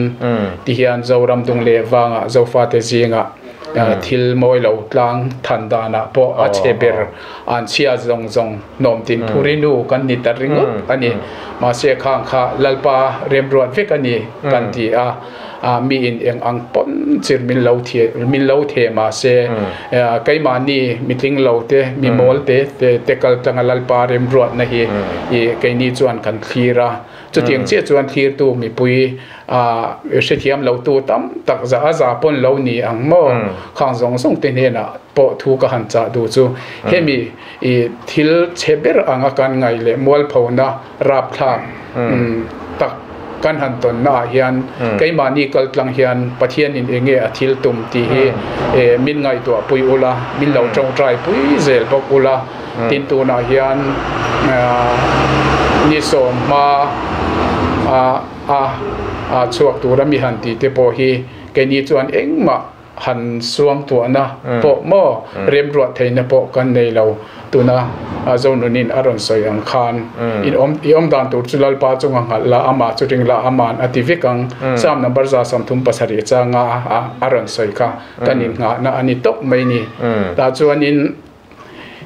ti hian Zoram dung leh vangah Zofate zingah thil mawi lo tlang than danah pawh a chhe ber an chhia zawng zawng hnawm tin phuri nu kan ni ta ringawt a ni. Mahse khang kha Lalpa remruat vek a ni kan ti a, mi in eng ang pawn chir min lo min lo the mahse keimahni mitling lo te mi mawl te te kal tlanga Lalpa remruatna hi keini chuan kan thlir a. Chutiang chiah chuan thlirtu mipui hrethiam lotu tam tak za a za pawn lo ni ang maw? Khang zawng zawng te hnenah pawh thu ka han chah duh chu hemi thil chhe ber anga kan ngaih leh mualphona rapthlak tak kan han tawnna ah hian keimahni kaltlang hian Pathianin enge a thil tum tih hi min ngaihtuah pui ula, min lo tawngtai pui zel bawk ula. Tin tunah hian ni sawm hma a chhuak tura mi han tih te pawh hi keini chuan engmah han suang tuahna pawh maw remruat theihna pawh kan nei lo. Tuna Zonunin a rawn sawi ang khan i awm dan tur chu Lalpa chunga nghalh la, amah chu ring la, aman a ti vek ang. Psalm number 137 changa a rawn sawi kha kan innghahna a ni tawp mai ni. Tah chuanin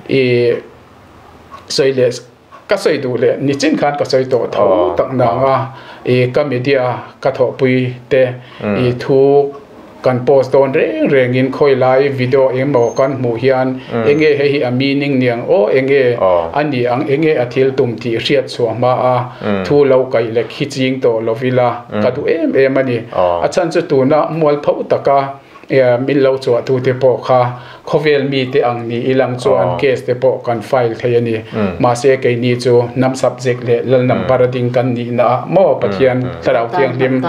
I sawi leh ka sawi duh leh nichin khan ka sawi tawh tho tak nang a i ka media ka thawhpui te i thu kan post dawn reng reng in khawi lai video engemaw kan hmuh hian enge hei hi a meaning niang aw enge a ni ang enge a thil tum tih hriat chhuah hma a thu lo kaih leh khi ching tawh lo ila ka duh em em a ni a chhan chu tuna mualpho taka Min lo chuahtute pawh kha khawvel mite ang ni ilang chuan case te pawh kan file thei a ni. Mahse keini chu hnam subject leh lal number a ding kan nihna ah maw Pathian Thlarau Thianghlim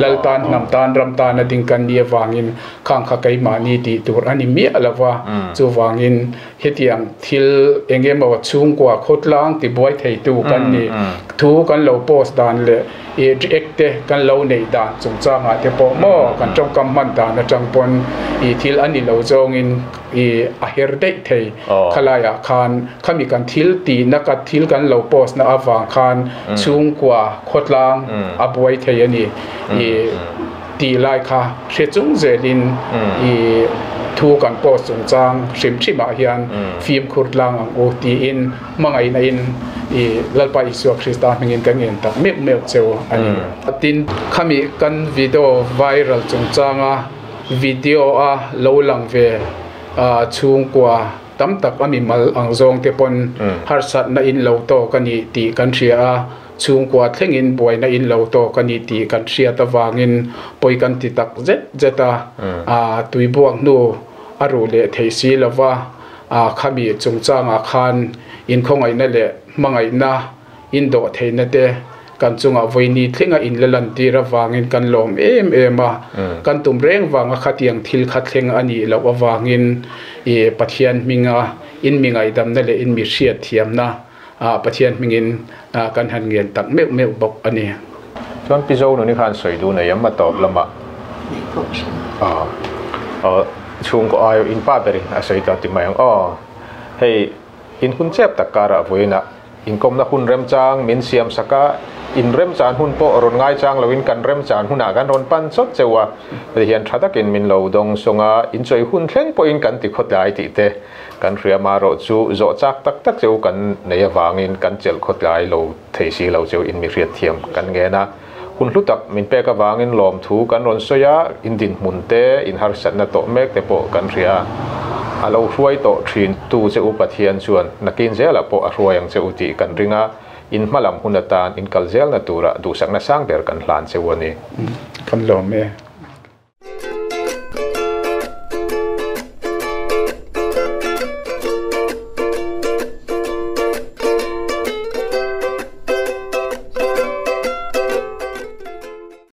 lal tan hnam tan ram tan a ding kan nih avangin khang kha keimahni tih tur a ni miah lo va. Chuvangin hetiang thil eng emaw chhungkua khawtlang tibuai theitu kan ni. Thu kan lo post dan leh I react te kan lo neih dan chungchangah te pawh maw kan tawngkam hman dan atang pawn i thil a ni lo zawngin i a her daih thei. Khalaiah khan khami kan thil tihna ka thil kan lo post na avang khan chhungkua khawtlang a buai thei a ni i tih lai kha hre chung zelin i. Thu kan post chungchang hrim hrimah hian fimkhur tlang ang u tiin hmangaihna in i Lalpa Isua Krista hmingin ka ngen tak meuh meuh cheu a ni. Tin, khami kan video viral chungchanga video a lo lang ve chhungkua tam tak a mimal ang zawng te pawn harsatna in lo tawk a ni tih kan hria a. Chhungkua thlengin buaina in lo tawk a ni tih kan hriat avangin pawi kan ti tak zet zet a, tui buak hnu a ruh leh theih si lo va, khami chungchangah khan inkhawngaihna leh hmangaihna indawh theihna te kan chungah vawiini thlenga inla lantir avangin kan lawm em em a, kan tum reng vanga khatiang thil kha thleng a nih loh avangin Pathian hminga inmi ngaihdamna leh inmi hriatthiamna Ah Pathian hmingin kan han ngen tak meuh meuh bawk a ni. Chuan Pi Zo nuni khan sawi duh nei em a tawp lamah? Nei pawh ka hre lo. Aw chhungkaw aio in pa berin a sawi ta ti mai ang aw. Hei in hun chep tak karah vawiinah inkawmna hun remchang min siam sak a, in remchan hun pawh rawn ngaichang loin kan remchan hunah kan rawn pan chawt cheu a, heti hian tha takin min lo dawng sawng a, inchawi hun thleng pawhin kan ti khawtlai tih te Kan hria marawh chu zawh chak tak tak cheu kan nei avangin kan chelh khawtlai lo thei si lo cheu in mi hriatthiam kan ngen a. Hun hlu tak min pek avangin lawmthu kan rawn sawi a, in dinhmun te, in harsatna tawh mek te pawh kan hria a. A lo hruai tawh thin tu che u Pathian chuan nakin zelah pawh a hruai ang che u tih kan ring a, in hmalam hun atan in kal zelna tura duhsakna sang ber kan hlan cheu a ni. Kan lawm e.